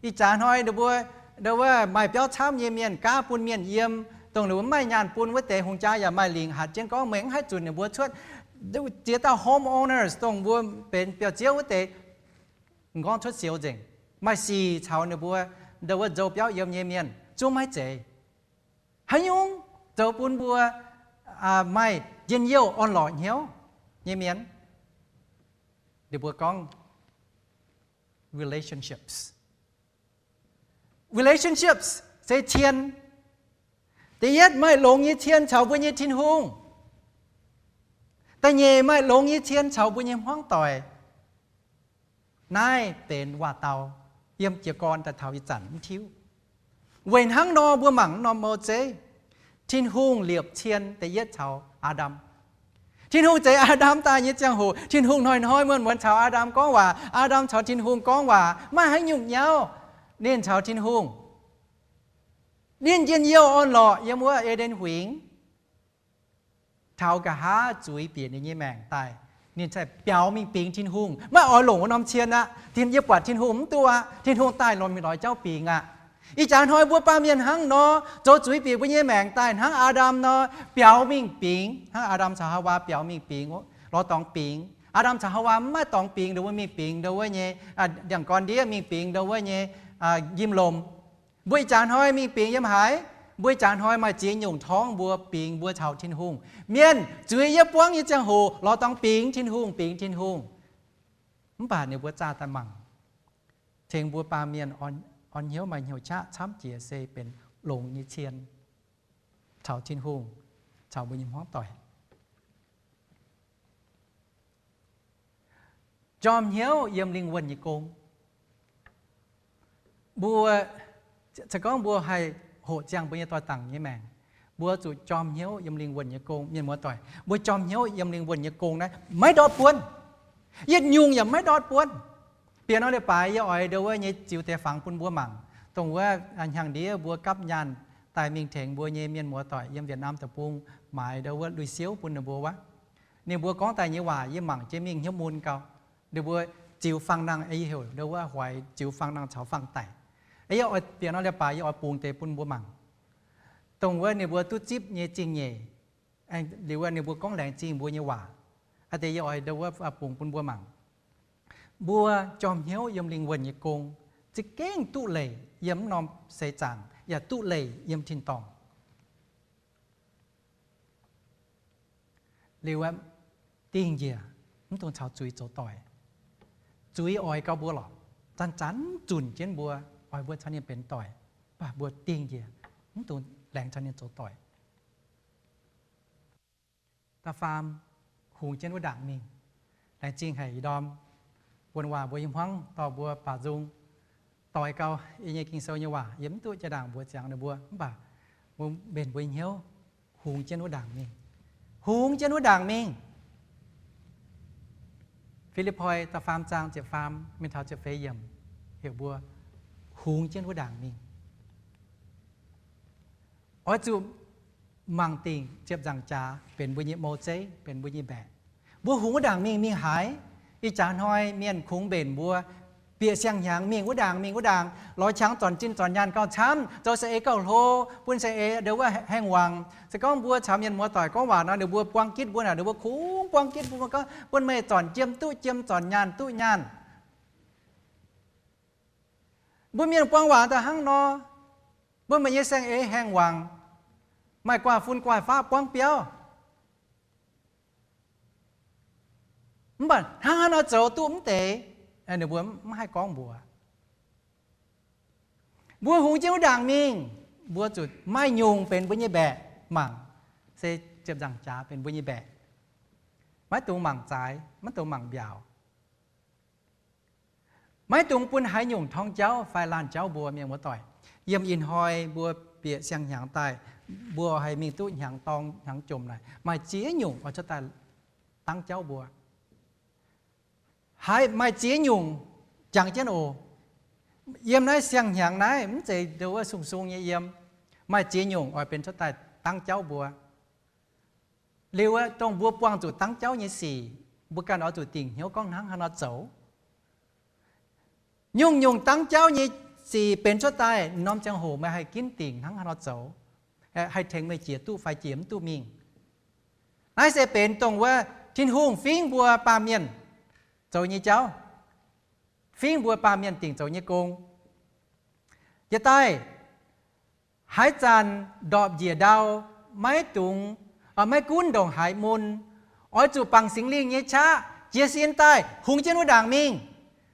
Ih jaax hnoi ninh mbuo nduov wuov maaih biauv camv nyei mienh gaav bun mienh yiem, dongh ninh mbuo mv maaih nyaanh bun wuov deix, hungh jaa yaac maaih lingc hatc jienv gorngv meih mv haih zunc ninh mbuo cuotv. Ziex dauh homeowners dongh mbuo benx biauv-ziouv wuov deix, m'nqorngv cuotv siou nzengc, maaih sic caux ninh mbuo nduov wuov nzou biauv yiem nyei mienh, zungv maiv zeiz. Haaix nyungc zoux bun mbuo maaih njien-youh orn-lorqc hnyouv nyei mienh? Ninh mbuo gorngv relationships. Relationships se cien. Da'yietv, maaih longx nyei cien caux mbuo nyei Tin-Hungh. Da'nyeic, maaih longx nyei cien caux mbuo nyei hmuangv doic. Naaiv benx waac-dau yiem jiez gorn daaih taux ih zanc mv tiuv. Weic hnangv nor mbuo mangc norm mou zeiv, Tin-Hungh liepc cien da'yietv caux Aa^ndam. Tin-Hungh zeix Aa^ndam daaih nyei ziangh hoc, Tin-Hungh hnoi-hnoi muonz-muonz caux Aa^ndam gorngv waac. Aa^ndam caux Tin-Hungh gorngv waac, maiv haaix nyungc nyauv. Ninh caux Tin-Hungh, ninh njien-youh orn-lorqc yiem wuov E^nden Huingx, taux nqa'haav zuiz bieqc ninh nyei maengc daaih, ninh ziouc biaux mingh bingx Tin-Hungh, maiv oix longc wuov norm cien aqv. Tin, yie buatc Tin-Hungh mv duqv aqv. Tin-Hungh daaih lorz mingh lorz jauv bingx aqv. Ih jaax hnoi mbuo baamh mienh hnangv nor, zoux zuiz bieqc mbuo nyei maengc daaih hnangv Aa^ndam nor, biaux mingh bingx, hnangv Aa^ndam caux Haawaa biaux mingh bingx, lorz dorngx bingx. Aa^ndam caux Haawaa mv maaih dorngx bingx nduov wuov, mingh bingx nduov wuov nyei ndiangx-gorn ndiev, mingh bingx nduov wuov nyei njimv-lomc. Mbuo ih jaax hnoi mingh bingx yiem haaix? Mbuo ih jaax hnoi maaih ziex nyungc torngv mbuo bingx mbuo caux Tin-Hungh. Mienh zuiz yiem buangv nyei ziangh hoc lorz dorngx bingx Tin-Hungh, bingx Tin-Hungh. Mv baac ninh mbuo zaah daaih mangc, tengx mbuo baamh mienh orn hnyouv maaih hnyouv qaqv camv jiex se benx longx nyei cien caux Tin-Hungh, caux mbuo nyei hmuangv doic. Jorm hnyouv yiem lingh wuonh nyei gong. Mbuo, se gorngv mbuo haih hoqc ziangh mbuo nyei doix-dangc nyei maengc, mbuo zuqc jorm hnyouv yiem lingh wuonh nyei gong. Mienh muoz-doic, mbuo jorm hnyouv yiem lingh wuonh nyei gong naaiv maiv ndortv buonv. Yietc nyungc yaac maiv ndortv buonv. Bieqc nor leiz-baaix yie oix nduov wuov nyei ziux deix fangx bun mbuo mangc. Dongh wuov hnyangx-ndiev mbuo gapv nyaanh daaih mingh tengx mbuo nyei mienh muoz-doic yiem Việt Nam deic-bung maaiz nduov wuov lui-siouv bun ninh mbuo wuov, ninh mbuo gorngv daaih nyei waac yie mangc jienv mingh hnyouv mun gau. Ninh mbuo ziux fangx nangh, yie heuc ndo wuov hoix ziux fangx nangh caux fangx daic. Yie oix bieqc nor leiz-baaix yie oix bungx deix bun mbuo mangc, dongh wuov ninh mbuo duqv zipv nyei zingh nyeic. Liuz wuov ninh mbuo gorngv laengz zingh mbuo nyei waac. Aa deix yie oix ndo wuov bungx bun mbuo mangc. Mbuo jorm hnyouv yiem lingh wuonh nyei gong za'gengh duqv leic yiem mv norm seix zaangc yaac duqv leic yiem tin-dorngh. Liuz wuov, dingh njiec, mv dungx caux zuiz zoux doic. Zuiz oix gau mbuo lorqc, zanc-zanc zunc jienv mbuo, oix mbuo caux ninh benx doic. Mv baac mbuo dingh njiec, mv dungx laengz caux ninh zoux doic. Da'faam, hungx jienv wuov ndaangc mingh. Laengz zingh haic ih ndorm wuonh waac mbuo yiem hmuangv dorh mbuo baaux nzung doix gau yie nyei Ging-Sou nyei waac. Yie mv duqv jaa-ndaangc mbuox ziangx ninh mbuo, mv baac mbuo mbenc mbuo nyei hnyouv, hungx jienv wuov ndaangc mingh. Hungx jienv wuov ndaangc mingh. Fi^lipv^poi da'faam zaang ziepc faam mingh taux ziepc feix yiemc heuc mbuo hungx jienv wuov ndaangc mingh. Oix zuqc mangc dingc ziepc nzaangc jaax benx mbuo nyei mou zeiv, benx mbuo nyei mbaeqc. Mbuo hungx wuov ndaangc mingh, mingh haaix? Ih jaax hnoi mienh kungx mbenc mbuo bieqc siang-hnyangx mingh wuov ndaangc, mingh wuov ndaangc, lorz qangx zornc zinh zornc nyaanh gauh camv, zoux saeng-eix gauh hlo, bun saeng-eix ndo wuov haengh wangc. Se gorngv mbuo caux mienh muoz-doic gorngv waac nor, ninh mbuo buang gitv mbuo naaic, ninh mbuo kungx buang gitv mbuo, gorngv bun meih zornc jiem duqv jiem, zornc nyaanh duqv nyaanh. Mbuo mienh buang waac daaih hnangv nor, bun meih nyei saeng-eix haengh wangc, maaih guaaih fun guaaih faqv buangv biauv. Mv baac hnangv haaix nor zoux duqv mv deix, ninh mbuo mv haih gorngv mbuox. Mbuo hungx jienv wuov ndaangc mingh, mbuo zuqc maaih nyungc benx mbuo nyei mbaeqc mangc, se ziepc nzaangc jaax benx mbuo nyei mbaeqc. Maiv dungx mangc zaaix, maiv dungx mangc mbiaauc. Maiv dungx bun haaix nyungc torngv jauv fai laanh jauv mbuo, mienh muoz-doic. Yiem ih hnoi mbuo bieqc siang-hnyangx daaih, mbuo haih mingh duqv hnyangx-dorng hnyangx-jomc naaic, maaih ziex nyungc oix cuotv daaih dangv jauv mbuo. Haiz maaih ziex nyungc jangx jienv oc. Yiem naaiv siang-hnyangx naaiv mv zeiz ndo wuov sung-sung nyei yiem. Maaih ziex nyungc oix benx cuotv daaih dangv jauv mbuo. Liuz wuov, dongh mbuo buangh zuqc dangv jauv nyei sic, mbuo ganh oix zuqc dingc hnyouv gorngv hnangv haaix nor zoux. Nyungc-nyungc dangv jauv nyei sic benx cuotv daaih, norm ziangh hoc meih haih ginv dingc hnangv haaix nor zoux, haih tengx meih jiex duqv fai jiex mv duqv mingh. Naaiv se benx dongh wuov Tin-Hungh fingv mbuo baamh mienh zoux nyei jauv, fingv mbuo baamh mienh dingc zoux nyei gong. Yietc daaih, haaix zanc ndorpc njiec ndau, maiv dungx, maiv gunv ndongc haaix mun, oix zuqc bangc Singx Lingh nyei qaqv jiez sin daaih hungx jienv wuov ndaangc mingh.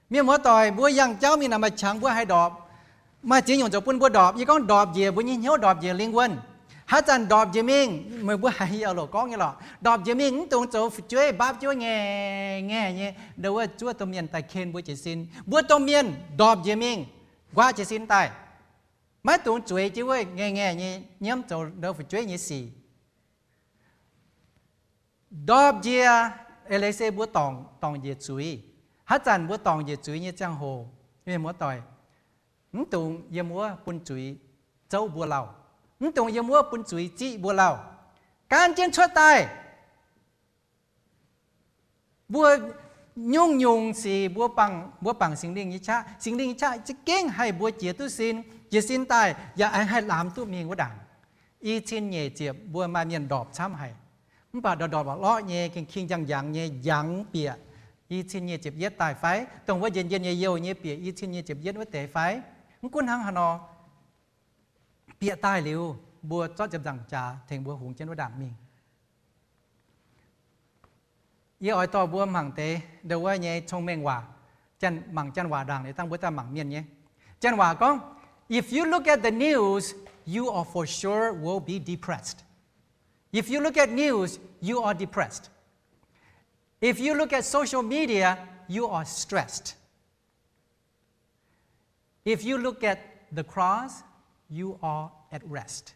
Mienh muoz-doic, mbuo yangh jauv mingh naaic maaih qangx mbuo haih ndorpc. Maaih ziex nyungc zoux bun mbuo ndorpc. Yie gorngv ndorpc njiec mbuo nyei hnyouv, ndorpc njiec lingh wuonh. Haaix zanc ndorpc njiec mingh, meih mbuo haiz yie loc gorngv nyei lorqc. Ndorpc njiec mingh mv dungx zoux fu'jueiv mbapv juov ngaengh ngaengh nyei, ndo wuov zuov domh mienh daaih ken mbuo jiez sin. Mbuo domh mienh ndorpc njiec mingh, nquaqv jiez sin daaih. Maiv dungx zueiz jienv wuov ngaengh ngaengh nyei nyiemv zoux ndo fu'jueiv nyei sic. Ndorpc njiec, eix leiz se mbuo dorngc, dorngc njiec zuiz. Haaix zanc mbuo dorngc njiec zuiz nyei ziangh hoc, mienh muoz-doic, mv dungx yiem wuov bun zuiz zouv mbuo lauh. Mv dungx yiem wuov bun zuiz ziqv mbuo lauh. Gan jienv cuotv daaih. Mbuo nyungc-nyungc sic mbuo bangc, mbuo bangc Singx Lingh nyei qaqv. Singx Lingh nyei qaqv za'gengh haih mbuo jiez duqv sin, jiez sin daaih yaac aengx haih lamz duqv mingh wuov ndaangc. I cin nyeic ziepc mbuo maaih mienh ndorpc camv haic. Mv baac ndorpc ndorpc lorqc lorqc nyei, king-king njang njangx nyei, njangx bieqc i cin nyeic ziepc yietv daaih fai? Dongh wuov njien-njien nyei youh nyei bieqc i cin nyeic ziepc yietv wuov deix fai? Mv gunv hnangv haaix nor, bieqc daaih liuz, mbuo zorqv ziepc nzaangc jaax tengx mbuo hungx jienv wuov ndaangc mingh. Yie oix dorh mbuo mangc deix ndo wuov nyei cong-mengh waac. Mangc janx waac ndaangc liuz dangh mbuo daaih mangc mienh nyei. Janx waac gorngv, if you look at the news, you are for sure will be depressed. If you look at news, you are depressed. If you look at social media, you are stressed. If you look at the cross, you are at rest.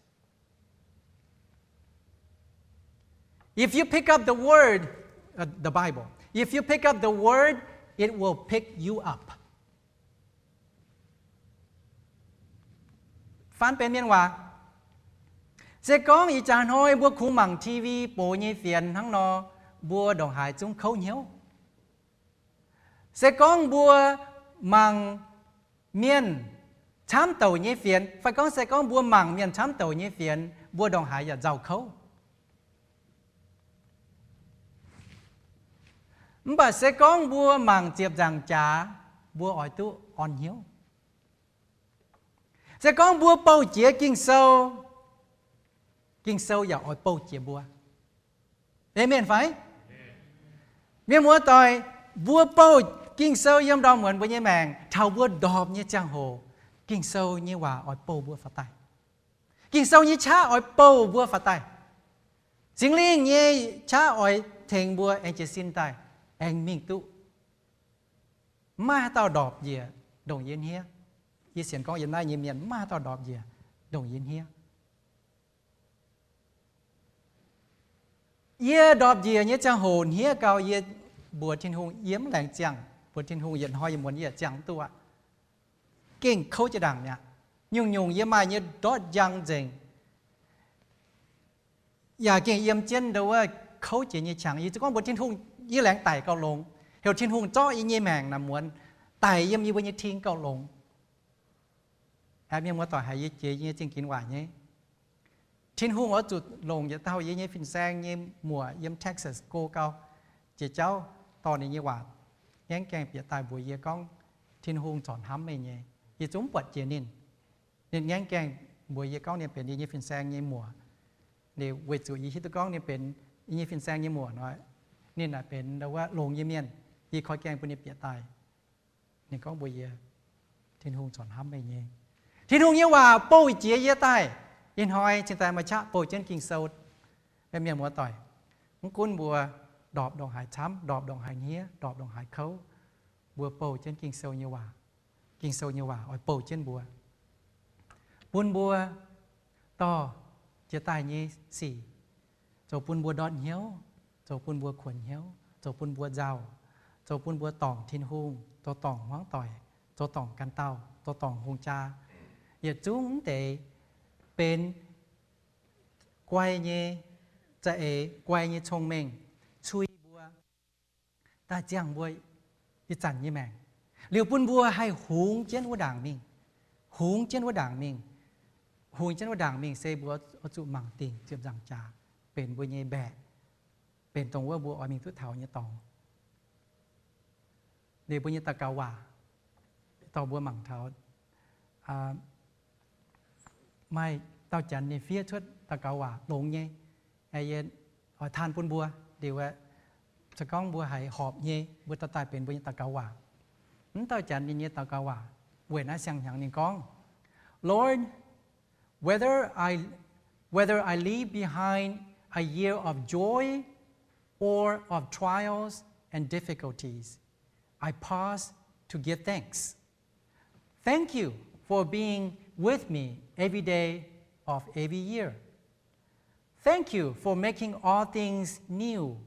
If you pick up the word, uh, the Bible, if you pick up the word, it will pick you up. Faan benx mienh waac. Se gorngv ih jaax hnoi mbuo kungx mangc T V box nyei fienx hnangv nor, mbuo ndongc haaix zungv kouv hnyouv. Se gorngv mbuo mangc mienh camv douc nyei fienx, fai gorngv se gorngv mbuo mangc mienh camv douc nyei fienx, mbuo ndongc haaix yaac nzauh kouv. Mv baac se gorngv mbuo mangc ziepc nzaangc jaax, mbuo oix duqv orn hnyouv. Se gorngv mbuo bouh jiex Ging-Sou, Ging-Sou yaac oix bouh jiex mbuo. Aamen fai? Mienh muoz-doic, mbuo bouh Ging-Sou yiem ndorm muonz mbuo nyei maengc, taux mbuo ndorpc nyei ziangh hoc, Ging-Sou nyei waac oix bouh mbuo faaux daaih. Ging-Sou nyei qaqv oix bouh mbuo faaux daaih. Singx Lingh nyei qaqv oix tengx mbuo aengx jiez sin daaih, aengx mingh duqv. Mv maaih haaix dauh ndorpc njiec ndongc yie hniev. Yie sienx gorngv yiem naaiv nyei mienh mv maaih haaix dauh ndorpc njiec ndongc yie hniev. Yie ndorpc njiec nyei ziangh hoc hniev gau, yie mbuox Tin-Hungh yie mv laengz ziangh, mbuox Tin-Hungh yietc hnoi yietc muonz yie yaac ziangh mv duqv aqv. Gengh kouv jiex ndaangc mi'aqv. Nyungc-nyungc yie maaih nyei ndortv njang nzengc, yaac gengh yiem jienv ndo wuov kouv jiex nyei qangx. Yie zuqc gorngv mbuox Tin-Hungh, yie laengz daic gauh longx, heuc Tin-Hungh zorqv yie nyei maengc naaic muonz, daic yiem yie mbuo nyei ting gauh longx. Aeqv, mienh muoz-doic, haiz yie jiex yie nyei zingh ginx waac nyei. Tin-Hungh oix zuqc longc yietc dauh yie nyei fin-saeng nyei muoc yiem Texas go gau jiex jauv dorh ninh nyei waac ngaengv gaengh bieqc daaih mbuox yie gorngv, Tin-Hungh corc hnamv meih nyei. Yie zungv buatc jiex ninh. Ninh ngaengv gaengh mbuox yie gorngv ninh benx yie nyei fin-saeng nyei muoc. Ninh weic zuqc yie hiuv duqv gorngv ninh benx yie nyei fin-saeng nyei muoc nor, ninh naaic benx ndo wuov longx nyei mienh. Yie koi gaengh bun ninh bieqc daaih. Ninh gorngv mbuox yie, Tin-Hungh corc hnamv meih nyei. Tin-Hungh nyei waac bouh jiex yie daaih. Ih hnoi cingx daaih maaih qaqv bouh jienv Ging-Sou. Mienh muoz-doic, mv gunv mbuo ndorpc ndongc haaix camv, ndorpc ndongc haaix hniev, ndorpc ndongc haaix kouv, mbuo bouh jienv Ging-Sou nyei waac. Ging-Sou nyei waac oix bouh jienv mbuo, bun mbuo dorh jiex daaih nyei sic, zoux bun mbuo ndortv hnyouv, zoux bun mbuo kuonx hnyouv, zoux bun mbuo nzauh, zoux bun mbuo dorngc Tin-Hungh, zoux dorngc hmuangv doic, zoux dorngc ganh dauh, zoux dorngc hungh jaa, yietc zungv mv deix benx guai nyei za'eix, guai nyei cong-mengh, cui mbuo, daaih ziangh mbuo ih zanc nyei maengc, liuz bun mbuo haih hungx jienv wuov ndaangc mingh. Hungx jienv wuov ndaangc mingh. Hungx jienv wuov ndaangc mingh se mbuo oix zuqc mangc dingc ziepc nzaangc jaax benx mbuo nyei mbaeqc, benx dongh wuov mbuo oix mingh duqv taux nyei dorngx. Liuz mbuo nyei daux gaux waac, dorh mbuo mangc taux maaih dauh janx ninh fiev cuotv daux gaux waac longx nyei. Yie oix taan bun mbuo. Liuz aeqv, se gorngv mbuo haiz horpc nyei, mbuo dorh daaih benx mbuo nyei daux gaux waac. Mv dauh janx ninh nyei daux gaux waac weic naaiv siang-hnyangx ninh gorngv, Lord, whether I, whether I leave behind a year of joy or of trials and difficulties, I pause to give thanks. Thank you for being with me every day of every year. Thank you for making all things new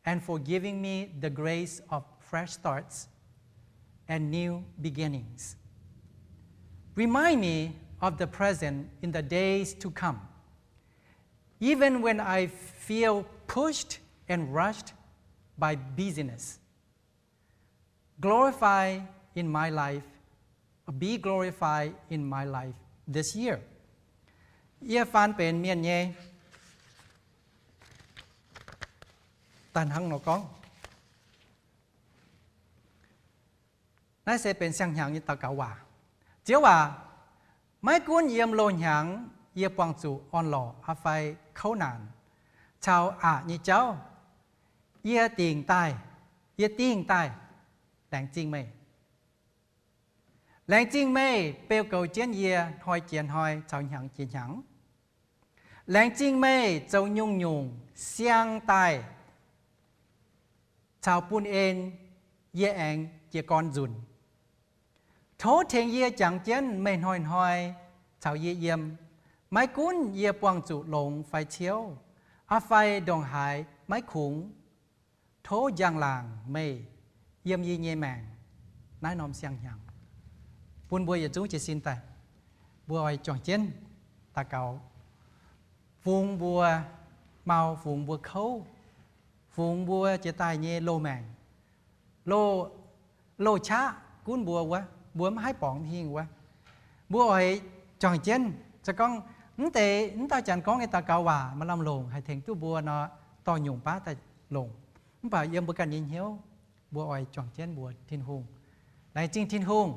and for giving me the grace of fresh starts and new beginnings. Remind me of the present in the days to come, even when I feel pushed and rushed by busyness. Glorify in my life, be glorified in my life this year. Yie faan benx mienh nyei daaih hnangv nor gorngv. Naaiv se benx siang-hnyangx nyei daux gaux waac. Ziouv aac, maiv gunv yiem loz-hnyangx yie buangh zuqc orn-lorqc aqv fai kouv naanc caux aqc nyei jauv, yie dingc daaih, yie dingh daaih laengz zingh meih. Laengz zingh meih beu goux jienv yie hnoi jiex hnoi caux hnyangx jiex hnyangx. Laengz zingh meih zoux nyungc-nyungc siang daaih caux bun en yie aengx jiez gorn nzunc. Tov tengx yie jangx jienv meih hnoi-hnoi caux yie yiem, maiv gunv yie buangh zuqc longx fai ciouv, aqv fai ndongc haaix maiv kungx. Tov njang-laangc meih yiem yie nyei maengc naaiv norm siang-hnyangx. Bun mbuo yietc zungv jiez sin daaih, mbuo oix juangc jienv daux gaux, fungx mbuo mau, fungx mbuo kouv, fungx mbuo jiex daaih nyei loz-maengc, loz, loz-qaqv gunv mbuo wuov, mbuo maiv haih borngz hingh wuov. Mbuo oix juangc jienv, se gorngv mv deix, mv dauh janx gorngv nyei daux gaux waac maaih lamh longc haih tengx duqv mbuo nor, dorh nyungc baav daaih longc. Mv baac yiem mbuo ganh nyei hnyouv, mbuo oix juangc jienv mbuox Tin-Hungh. Laengz zingh Tin-Hungh.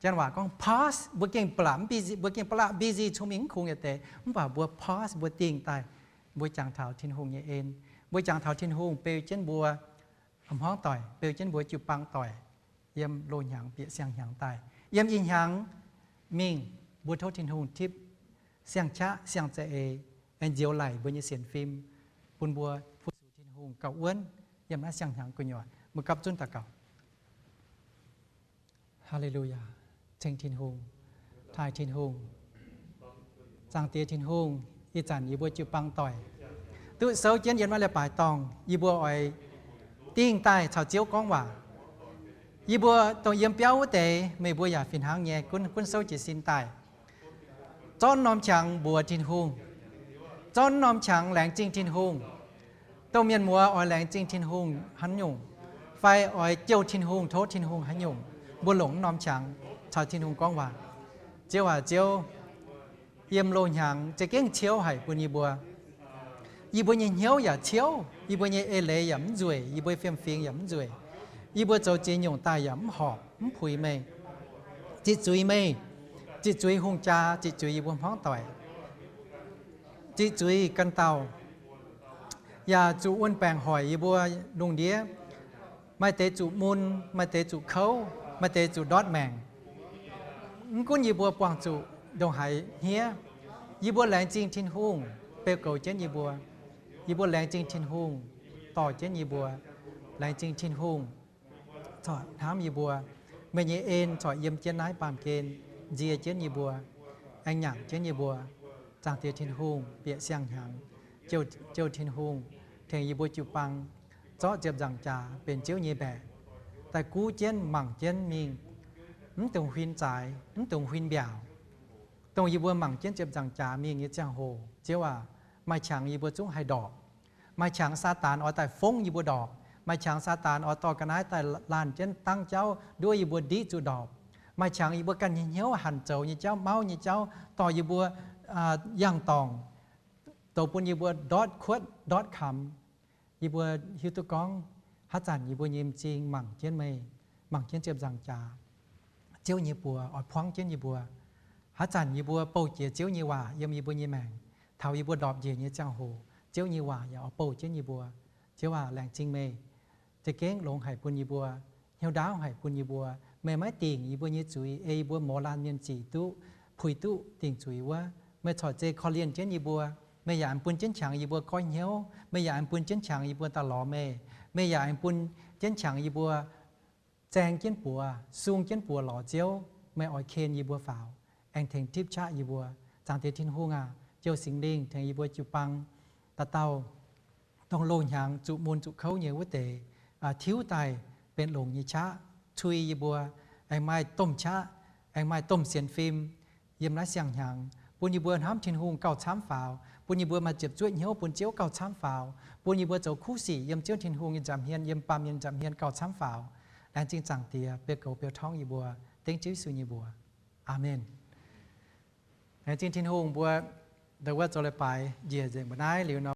Janx waac gorngv pause, mbuo gengh ba'laqc mv busy, mbuo gengh ba'laqc busy, cong-mengh mv kungx yietc deix, mv baac mbuo pause, mbuo dingh daaih, mbuo jangx taux Tin-Hungh nyei en. Mbuo jangx taux Tin-Hungh beu jienv mbuo hmuangv doic, beu jienv mbuo jiu-baang doic, yiem loz-hnyangx bieqc siang-hnyangx daaih, yiem ih hnyangx mingh, mbuo tov Tin-Hungh tipv siang-qaqv siang-za'eix, aengx nzioux laic mbuo nyei sienx fim, bun mbuo fu-sux Tin-Hungh gauh wuonv yiem naaiv siang-hnyangx gu'nyuoz. Mbuo gapv zunv daux gaux. Haa^le^lu^yaa. Ceng Tin-Hungh, taaih Tin-Hungh, Zaangc Diex Tin-Hungh, ih zanc yie mbuo jiu-baang doic duqv souv jienv yiem naaiv leiz-baaix dorngh, yie mbuo oix dingh daaih caux Ziouv gorngv waac. Yie mbuo dongh yiem biauv wuov deix, meih mbuo yaac fih hnangv nyei gunv, gunv souv jiez sin daaih. Zorqv norm qangx mbuox Tin-Hungh. Zorqv norm qangx laengz zingh Tin-Hungh. Dongh mienh muoz oix laengz zingh Tin-Hungh haaix nyungc, fai oix jouh Tin-Hungh, tov Tin-Hungh haaix nyungc, mbuo longc norm qangx caux Tin-Hungh gorngv waac. Ziouv aac, Ziouv, yiem loz-hnyangx za'gengh ciouv haic bun yie mbuo. Yie mbuo nyei hnyouv yaac ciouv, yie mbuo nyei eix leiz yaac mv nzueic, yie mbuo fiem-fingx yaac mv nzueic. Yie mbuo zoux ziex nyungc daaih yaac mv horpc, mv puix meih. Ziqc zuiz meih, ziqc zuiz hungh jaa, ziqc zuiz yie mbuo hmuangv doic, ziqc zuiz ganh dauh, yaac zuqc wuon-baengc hoic yie mbuo lungh ndiev. Maaih deix zuqc mun, maaih deix zuqc kouv, maaih deix zuqc ndortv maengc. Mv gunv yie mbuo buangh zuqc ndongc haaix hniev, yie mbuo laengz zingh Tin-Hungh beu goux jienv yie mbuo. Yie mbuo laengz zingh Tin-Hungh dorh jienv yie mbuo. Laengz zingh Tin-Hungh corc hnamv yie mbuo. Meih nyei en corc yiem jienv naaiv baamh gen nzie jienv yie mbuo, aengx nyanc jienv yie mbuo. Zaangc Diex Tin-Hungh, bieqc siang-hnyangx, Ziouv Tin-Hungh, tengx yie mbuo jiu-baang zorqv ziepc nzaangc jaax benx Ziouv nyei mbaeqc, daaih guv jienv mangc jienv mingh, mv dungx huin zaaix, mv dungx huin mbiaauc. Dongh yie mbuo mangc jienv ziepc nzaangc jaax mingh nyei ziangh hoc, Ziouv aac, maaih qangx yie mbuo zungv haih ndorpc. Maaih qangx Saadaan oix daaih fongv yie mbuo ndorpc. Maaih qangx Saadaan oix dorh ga'naaiv daaih laanh jienv dangv jauv nduov yie mbuo ndiqv zuqc ndorpc. Maaih qangx yie mbuo ganh nyei hnyouv hanc zoux nyei jauv, mauv nyei jauv, dorh yie mbuo yangh dorngc, douz bun yie mbuo ndortv kuotv ndortv kamx. Yie mbuo hiuv duqv gorngv, haaix zanc yie mbuo nyei m'zing mangc jienv meih, mangc jienv ziepc nzaangc jaax, Ziouv nyei buoz oix puangv jienv yie mbuo. Haaix zanc yie mbuo bouh jiex Ziouv nyei waac yiem yie mbuo nyei maengc, taux yie mbuo ndorpc njiec nyei ziangh hoc, Ziouv nyei waac yaac oix bouh jienv yie mbuo. Ziouv aac, laengz zingh meih za'gengh longx haic bun yie mbuo, hnyouv ndaauv haic bun yie mbuo. Meih maiv dingc yie mbuo nyei zuiz, ei yie mbuo mouz laanh mienh zic duqv, puix duqv dingc zuiz wuov. Meih corc zeiz korv-lienh jienv yie mbuo. Meih yaac aengx bun jienv qangx yie mbuo goiv hnyouv. Meih yaac aengx bun jienv qangx yie mbuo daaih lorz meih. Meih yaac aengx bun jienv qangx yie mbuo zaeng jienv buoz, sung jienv buoz lorz Ziouv. Meih oix ken yie mbuo faaux, aengx tengx tipv qaqv yie mbuo. Zaangc Diex Tin-Hungh aac, Ziouv Singx Lingh tengx yie mbuo jiu-baang dauh dauh dongh loz-hnyangx zuqc mun zuqc kouv nyei wuov deix, tiuv daaih benx longx nyei qaqv, cui yie mbuo, aengx maaih domh qaqv, aengx maaih domh sienx fim yiem naaiv siang-hnyangx, bun yie mbuo hnamv Tin-Hungh gauh camv faaux, bun yie mbuo maaih ziepc zuoqv hnyouv bun Ziouv gauh camv faaux, bun yie mbuo zoux kuv sic yiem Ziouv Tin-Hungh nyei nza'hmien, yiem baamh mienh nza'hmien gauh camv faaux. Laengz zingh Zaangc Diex beu goux beu torngv yie mbuo, dengv Ziouv Yesu nyei mbuox. Aamen. Laengz zingh Tin-Hungh mbuo, ndau wuov zoux leiz-baaix njiec nzengc mbuo naaiv liuz nor,